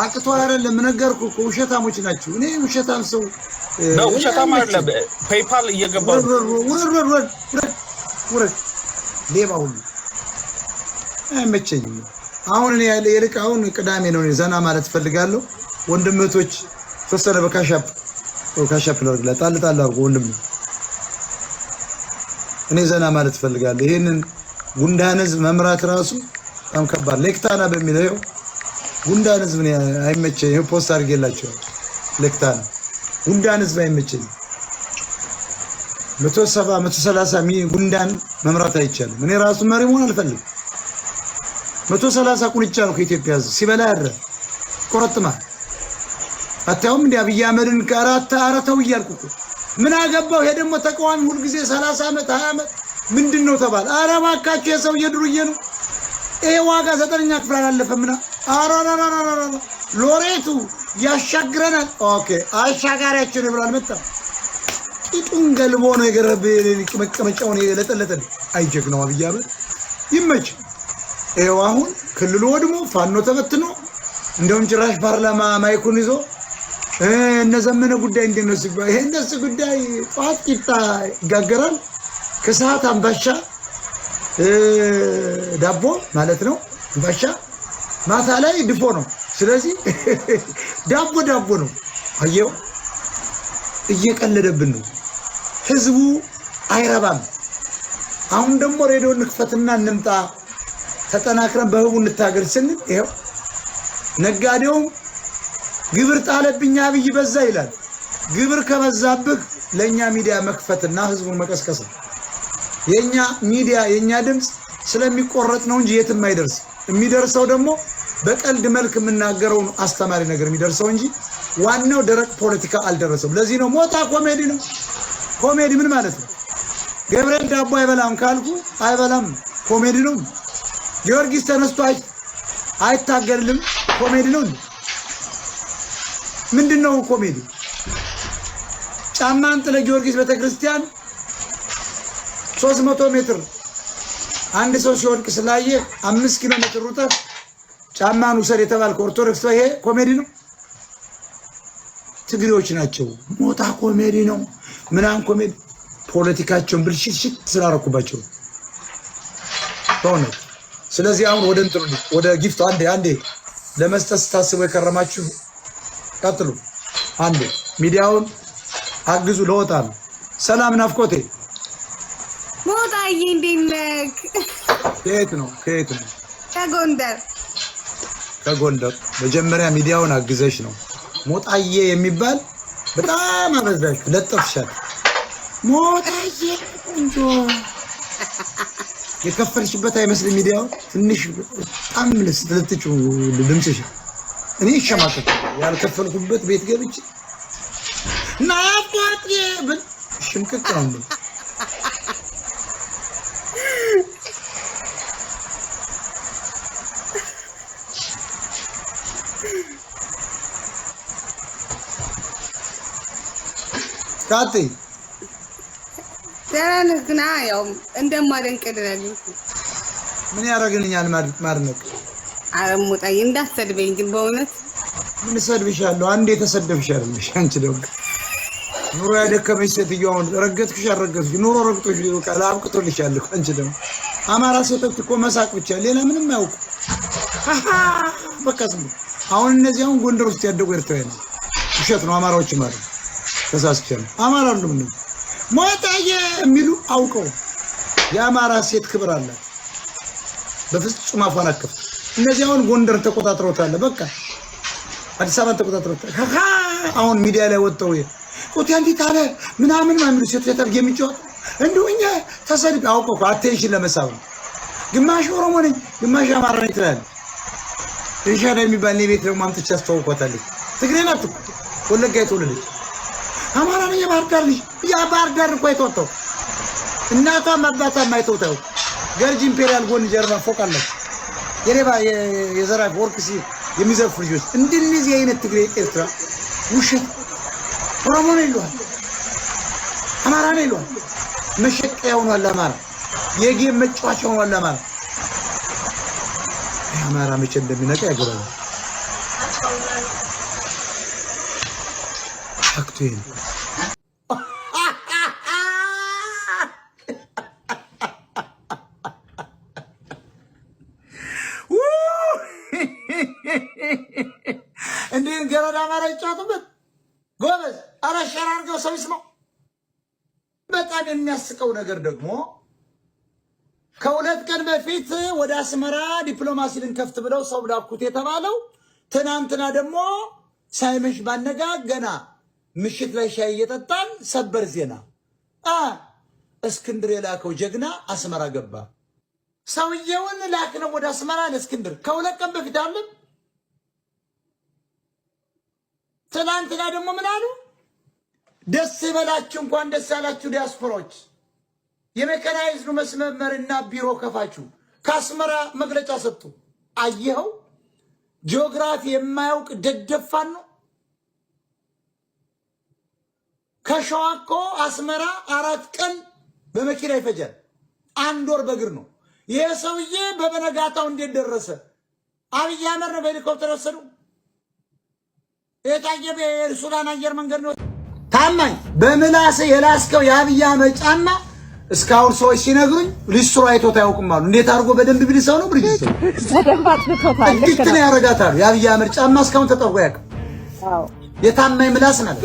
አቅቶ አይደለም፣ ነገርኩህ እኮ ውሸታሞች ናቸው። እኔ ውሸታም ሰው ነው ውሸታም አይደለም። PayPal እየገባ ውረድ፣ ውረድ፣ ውረድ፣ ውረድ፣ ውረድ፣ ሌባ ሁሉ አይመቸኝም። አሁን እኔ ያለ ይልቅ አሁን ቅዳሜ ነው፣ እኔ ዘና ማለት እፈልጋለሁ። ወንድምቶች ተወሰነ በ Cash App Cash App ላድርግላት፣ ጣል ጣል አድርጎ ወንድም፣ እኔ ዘና ማለት እፈልጋለሁ። ይሄንን ጉንዳን ህዝብ መምራት ራሱ በጣም ከባድ። ሌክታና በሚለው ይኸው ጉንዳን ህዝብ እኔ አይመቸኝም። ይኸው post አድርጌላቸዋለሁ። ሌክታና ጉንዳን ህዝብ አይመቸኝም። 170 130 ጉንዳን መምራት አይቻልም። እኔ ራሱ መሪ መሆን አልፈልግም። 130 ቁንጫ ነው ከኢትዮጵያ ህዝብ ሲበላ ያድረ ቆረጥማል። አታዩም እንዲ አብይ አህመድን ከአራት አረተው እያልኩ እኮ ምን አገባው? ይሄ ደግሞ ተቃዋሚ ሁልጊዜ 30 ዓመት 20 ዓመት ምንድን ነው ተባለ። ኧረ እባካችሁ የሰውዬ ዱርዬ ነው። ይሄ ዋጋ ዘጠነኛ ክፍል አላለፈምና አራራራራራ ሎሬቱ ያሻግረናል። Okay፣ አሻጋሪያችን ብሎ አልመጣም። ቂጡን ገልቦ ነው የገረብ መቀመጫውን የለጠለጠን። አይ ጀግናው አብይ አህመድ ይመች። ይኸው አሁን ክልሉ ወድሞ ፋኖ ተበትኖ እንደውም ጭራሽ ፓርላማ ማይኩን ይዞ እነ ዘመነ ጉዳይ እንዴት ነው ሲባል ይሄ እነሱ ጉዳይ ጠዋት ቂጣ ይጋገራል፣ ከሰዓት አምባሻ ዳቦ ማለት ነው አምባሻ፣ ማታ ላይ ድፎ ነው። ስለዚህ ዳቦ ዳቦ ነው። አየው እየቀለደብን ነው። ህዝቡ አይረባም። አሁን ደግሞ ሬዲዮ እንክፈትና እንምጣ፣ ተጠናክረን በህቡ እንታገል ስንል ይኸው ነጋዴውም ግብር ጣለብኝ አብይ በዛ ይላል። ግብር ከበዛብህ ለእኛ ሚዲያ መክፈትና ህዝቡን መቀስቀስ ነው። የእኛ ሚዲያ የእኛ ድምፅ ስለሚቆረጥ ነው እንጂ የትም አይደርስ። የሚደርሰው ደግሞ በቀልድ መልክ የምናገረውን አስተማሪ ነገር የሚደርሰው እንጂ ዋናው ደረቅ ፖለቲካ አልደረሰም። ለዚህ ነው ሞጣ ኮሜዲ ነው። ኮሜዲ ምን ማለት ነው? ገብርኤል ዳቦ አይበላም ካልኩ አይበላም፣ ኮሜዲ ነው። ጊዮርጊስ ተነስቶ አይታገልም፣ ኮሜዲ ነው። ምንድን ነው ኮሜዲ? ጫማን ጥለ ጊዮርጊስ ቤተክርስቲያን 300 ሜትር አንድ ሰው ሲወድቅ ስላየ 5 ኪሎ ሜትር ሩጠህ ጫማን ውሰድ የተባልከ ኦርቶዶክስ፣ ይሄ ኮሜዲ ነው። ትግሬዎች ናቸው። ሞጣ ኮሜዲ ነው ምናምን ኮሜዲ ፖለቲካቸውን ብልሽትሽት ስላረኩባቸው በእውነት። ስለዚህ አሁን ወደ እንትኑ ወደ gift ኡ አንዴ አንዴ ለመስጠት ስታስቡ የከረማችሁ ቀጥሉ። አንዴ ሚዲያውን አግዙ። ለወጣ ነው። ሰላም ናፍቆቴ። ሞጣዬ፣ እንዴት ነህ? ከየት ነው? ከየት ነው? ከጎንደር። ከጎንደር። መጀመሪያ ሚዲያውን አግዘሽ ነው። ሞጣዬ የሚባል በጣም አበዛሽ፣ ለጠፍሻል። ሞጣዬ ቆንጆ የከፈልሽበት አይመስልም። ሚዲያው ትንሽ በጣም ስትለጥጪው ድምፅሽ እኔ ይሸማቀቅ። ያልከፈልኩበት ቤት ገብቼ ናፍቆት ብል ሽምቅቅ ነው የምልህ። ቀጥይ። ደህና ነህ? ግና ያው እንደማደንቅ ልነግርህ። ምን ያደርግልኛል ማድነቅ? ኧረ ሞጣዬ እንዳትሰድበኝ ግን በእውነት። ምን እሰድብሻለሁ? አንዴ የተሰደብሽ አይደለሽ አንቺ። ደግሞ ኑሮ ያደከመች ሴትዮ አሁን ረገጥኩሽ አልረገጥኩሽ ኑሮ ረግጦሽ በቃ አብቅቶልሻል እኮ። አንቺ ደግሞ አማራ ሴቶች እኮ መሳቅ ብቻ ሌላ ምንም አያውቁ። በቃ ዝም ብሎ አሁን እነዚህ አሁን ጎንደር ውስጥ ያደጉ ኤርትራውያን ናቸው። ውሸት ነው። አማራዎች ማለት ተሳስቼ ነው። አማራ አሉ ምን ሞጣዬ የሚሉ አውቀው። የአማራ ሴት ክብር አላት። በፍጹም አፏን አከፍት። እነዚህ አሁን ጎንደር ተቆጣጥረውታል። በቃ አዲስ አበባን ተቆጣጥረውታል። አሁን ሚዲያ ላይ ወጥተው ቁቴ እንዴት አለ ምናምን የሚሉ ሴቶች ታርግ የሚጫወቱ እንዲሁ እኛ ተሰድብ አውቀው እኮ attention ለመሳብ ነው። ግማሽ ኦሮሞ ነኝ ግማሽ አማራ ነኝ ትላለህ። ኢንሻዳ የሚባል እኔ ቤት ደግሞ አምጥቼ አስተዋውቋታለች። ትግሬ ናት እኮ፣ ወለጋ የተወለደች። አማራ ነኝ የባህር ዳር ልጅ። ያ ባህር ዳር እኮ አይተወጣው እናቷም አባቷም አይተውት አያውቁም። ገርጂ ኢምፔሪያል ጎን ጀርባ ፎቅ አላቸው። የሌባ የዘራፊ ወርቅ የሚዘርፉ ልጆች እንደነዚህ አይነት ትግሬ ኤርትራ ውሸት ኦሮሞ ነው ይለዋል፣ አማራ ነው ይለዋል። መሸቀያ ሆኗል አማራ፣ የ game መጫወቻ ሆኗል አማራ። አማራ መቼ እንደሚነቃ ያገባል። fact ኡ ይሄ ነው። እንዲህ ገረድ አማራ ይጫወቱበት ጎበዝ። ኧረ share አድርገው ሰው ይስማው። በጣም የሚያስቀው ነገር ደግሞ ከ2 ቀን በፊት ወደ አስመራ ዲፕሎማሲ ልንከፍት ብለው ሰው ላኩት የተባለው ትናንትና ደግሞ ሳይመሽ ባነጋ ገና ምሽት ላይ ሻይ እየጠጣን ሰበር ዜና እስክንድር የላከው ጀግና አስመራ ገባ። ሰውየውን ላክነው ወደ አስመራ ለእስክንድር ከ2 ቀን በፊት አለም። ትናንትና ደግሞ ምን አሉ? ደስ ይበላችሁ፣ እንኳን ደስ ያላችሁ ዲያስፖራዎች፣ የሜካናይዝዱ መስመርና ቢሮ ከፋችሁ ከአስመራ መግለጫ ሰጡ። አየኸው፣ ጂኦግራፊ የማያውቅ ደደፋን ነው። ከሸዋ እኮ አስመራ 4 ቀን በመኪና ይፈጃል። አንድ ወር በእግር ነው። ይሄ ሰውዬ በበነጋታው እንዴት ደረሰ? አብይ አህመድ ነው በሄሊኮፕተር ወሰዱ። የታየ የሱዳን አየር መንገድ ነው። ታማኝ በምላስ የላስከው የአብይ አህመድ ጫማ እስካሁን ሰዎች ሲነግሩኝ ሊስትሮ አይቶት አያውቅም አሉ። እንዴት አድርጎ በደንብ ቢልሰው ነው ብርጅ ሰው በደንብ አጥብቶታል። ልክ ጥቂት ነው። ነው ያረጋታሉ። የአብይ አህመድ ጫማ እስካሁን ተጠርጎ አያውቅም። የታማኝ ምላስ ማለት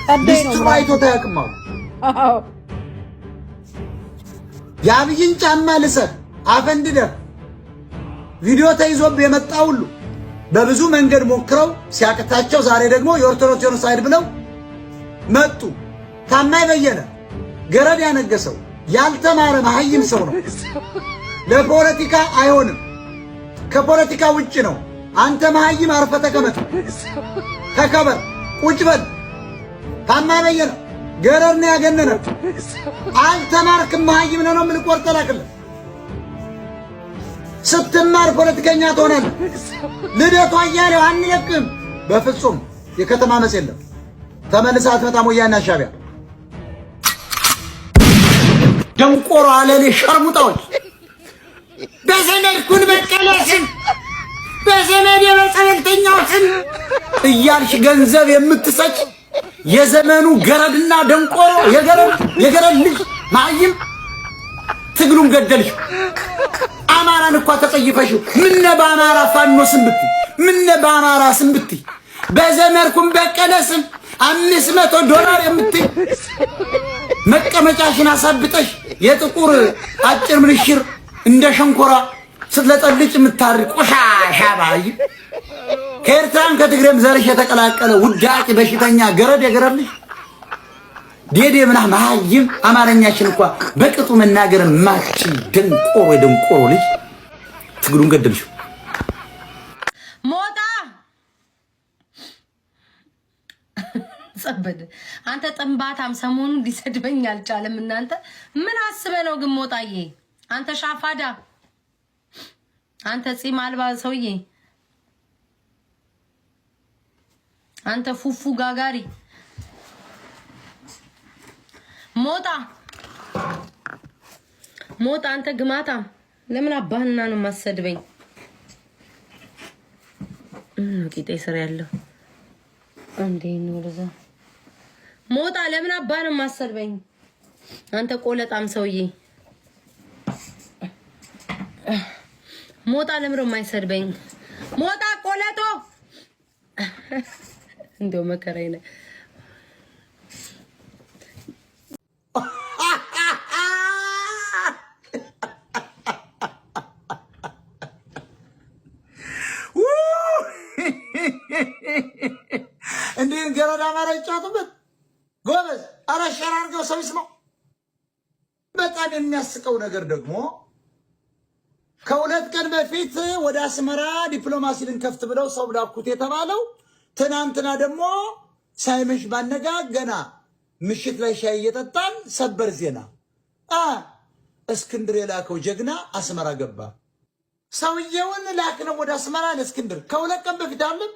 ጸደይ ነው ሊስትሮ ምላሱ። አይቶት አያውቅም አሉ። የአብይን ጫማ ልሰህ አፈንድደህ ቪዲዮ ተይዞብህ የመጣ ሁሉ በብዙ መንገድ ሞክረው ሲያቅታቸው ዛሬ ደግሞ የኦርቶዶክስ genocide ብለው መጡ። ታማኝ በየነ ገረድ ያነገሰው ያልተማረ መሀይም ሰው ነው። ለፖለቲካ አይሆንም። ከፖለቲካ ውጭ ነው። አንተ መሀይም አርፈህ ተቀመጥ፣ ተከበር፣ ቁጭ በል። ታማኝ በየነ ገረድ ነው ያገነነ። አልተማርክም፣ መሀይም ነህ ነው የምልህ። ቆርጠህ ላክልህ። ስትማር ፖለቲከኛ ትሆናለህ። ልደቱ አያሌው አንለቅም፣ በፍጹም የከተማ መጽ የለም። ተመልሰህ አትመጣም። ወያኔና ሻዕቢያ ደንቆሮ አለሌ ሸርሙጣዎች በዘመድኩን በቀለ ስም በዘመድ የበጸበልተኛው ስም እያልሽ ገንዘብ የምትሰጭ የዘመኑ ገረድና ደንቆሮ የገረድ ልጅ መሀይም ትግሉን ገደልሽ። አማራን እኳ ተጸይፈሽው ምነ በአማራ ፋኖ ስም ብትይ፣ ምነ በአማራ ስም ብትይ፣ በዘመድኩን በቀለ ስም $500 የምትይ መቀመጫሽን አሳብጠሽ የጥቁር አጭር ምንሽር እንደ ሸንኮራ ስትለጠልጭ የምታሪ ቆሻሻ ባይ ከኤርትራም ከትግሬም ዘርሽ የተቀላቀለ ውዳቂ በሽተኛ ገረድ የገረድ ልጅ። ዴዴ ምናምን መሀይም፣ አማርኛሽን እንኳ በቅጡ መናገር ማችል ደንቆሮ፣ የደንቆሮ ልጅ፣ ትግሉን ገደልሽው። ሞጣ ጸበደ። አንተ ጥንባታም ሰሞኑን ሊሰድበኝ አልቻለም። እናንተ ምን አስበ ነው ግን ሞጣዬ? አንተ ሻፋዳ፣ አንተ ፂም አልባ ሰውዬ፣ አንተ ፉፉ ጋጋሪ ሞጣ፣ ሞጣ፣ አንተ ግማታም ለምን አባህና ነው የማሰድበኝ? ቂጤ ስር ያለው እንዴ ነው ለዛ። ሞጣ ለምን አባ ነው የማሰድበኝ? አንተ ቆለጣም ሰውዬ፣ ሞጣ ለምን ነው የማይሰድበኝ? ሞጣ ቆለጦ፣ እንደው መከራዬ ነው። እንዲህን ገረድ አማራ ይጫወቱበት ጎበዝ። ኧረ share አድርገው ሰው ይስማው። በጣም የሚያስቀው ነገር ደግሞ ከ2 ቀን በፊት ወደ አስመራ ዲፕሎማሲ ልንከፍት ብለው ሰው ላኩት የተባለው፣ ትናንትና ደግሞ ሳይመሽ ባነጋ ገና ምሽት ላይ ሻይ እየጠጣን ሰበር ዜና እስክንድር የላከው ጀግና አስመራ ገባ። ሰውየውን ላክነው ወደ አስመራ ለእስክንድር ከ2 ቀን በፊት አለም።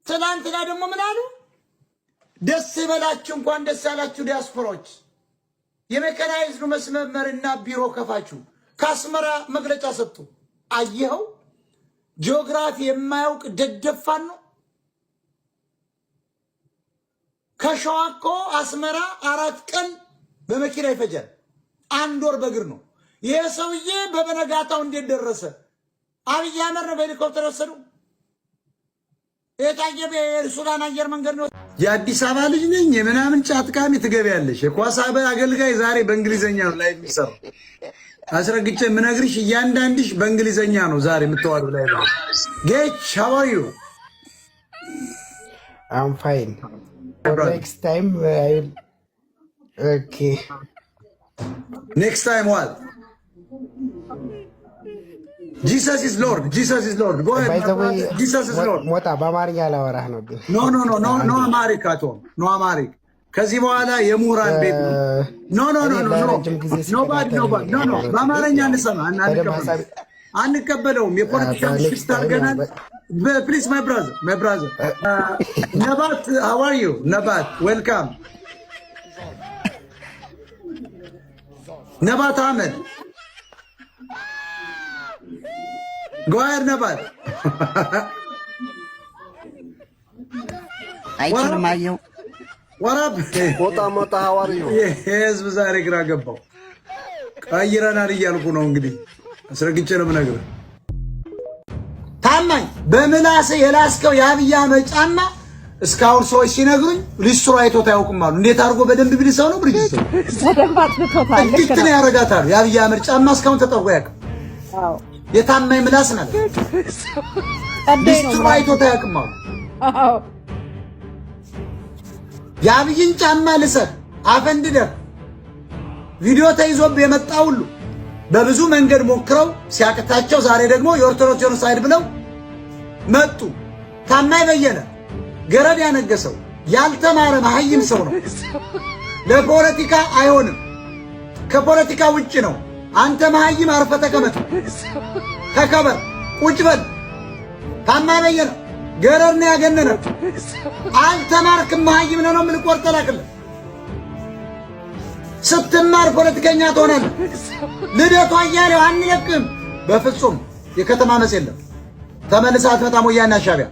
ትናንትና ደግሞ ምን አሉ? ደስ ይበላችሁ፣ እንኳን ደስ ያላችሁ ዲያስፖራዎች፣ የሜካናይዝዱ መስመርና ቢሮ ከፋችሁ ከአስመራ መግለጫ ሰጡ። አየኸው፣ ጂኦግራፊ የማያውቅ ደደፋን ነው። ከሸዋ እኮ አስመራ 4 ቀን በመኪና ይፈጃል። አንድ ወር በእግር ነው። ይሄ ሰውዬ በበነጋታው እንዴት ደረሰ? አብይ አህመድ ነው በሄሊኮፕተር ወሰዱ። የታየ የሱዳን አየር መንገድ ነው። የአዲስ አበባ ልጅ ነኝ የምናምን ጫትቃሚ ትገቢያለሽ። የኳስ አገልጋይ ዛሬ በእንግሊዘኛ ነው ላይ የሚሰራው። አስረግጬ የምነግርሽ እያንዳንድሽ በእንግሊዘኛ ነው ዛሬ የምትዋሉ ላይ ነው። ጌች፣ how are you? I'm fine. Next time I will, okay. Next time what? Jesus is Lord. Jesus is Lord. Go By the way, Jesus is Lord. ሞጣ በአማርኛ ላወራህ ነው ግን No, no, no, no, no Amharic at all, no Amharic። ከዚህ በኋላ የምሁራን ቤት ነው። No, no, no, no, no, nobody, nobody, no, no፣ በአማርኛ እንሰማ አንቀበለውም። የፖለቲካ shift አድርገናል። Please, my brother, my brother ነባት፣ how are you ነባት? Welcome ነባት አህመድ። Go ahead ነባት። አይችልም አየው። What up? ሞጣ ሞጣ፣ how are you? የህዝብ ዛሬ ግራ ገባው። ቀይረናል እያልኩ ነው እንግዲህ፣ አስረግጬ ነው የምነግርህ። ታማኝ በምላስ የላስከው የአብይ አህመድ ጫማ እስካሁን ሰዎች ሲነግሩኝ ሊስትሮ አይቶት አያውቅም አሉ። እንዴት አድርጎ በደንብ ቢልሰው ነው ብሪጅ ሰው በደንብ አጥብቶታል። ልክ ጥቂት ነው ያደርጋታል። የአብይ አህመድ ጫማ እስካሁን ተጠርጎ አያውቅም። የታማኝ ምላስ ማለት ሊስትሮ አይቶት አያውቅም አሉ። የአብይን ጫማ ልሰህ አፈንድደህ ቪዲዮ ተይዞብህ የመጣ ሁሉ በብዙ መንገድ ሞክረው ሲያቅታቸው ዛሬ ደግሞ የኦርቶዶክስ genocide ብለው መጡ። ታማኝ በየነ ገረድ ያነገሰው ያልተማረ መሀይም ሰው ነው። ለፖለቲካ አይሆንም። ከፖለቲካ ውጭ ነው። አንተ መሀይም አርፈህ ተቀመጥ፣ ተከበር፣ ቁጭ በል። ታማኝ በየነ ገረድ ነው ያገነነ። አልተማርክም፣ መሀይም ነህ ነው የምልህ። ቆርጠህ ላክልህ። ስትማር ፖለቲከኛ ትሆናለህ። ልደቱ አያሌው አንለቅም በፍጹም። የከተማ መጽ የለም። ተመልሰህ አትመጣም። ወያኔ ሻዕቢያ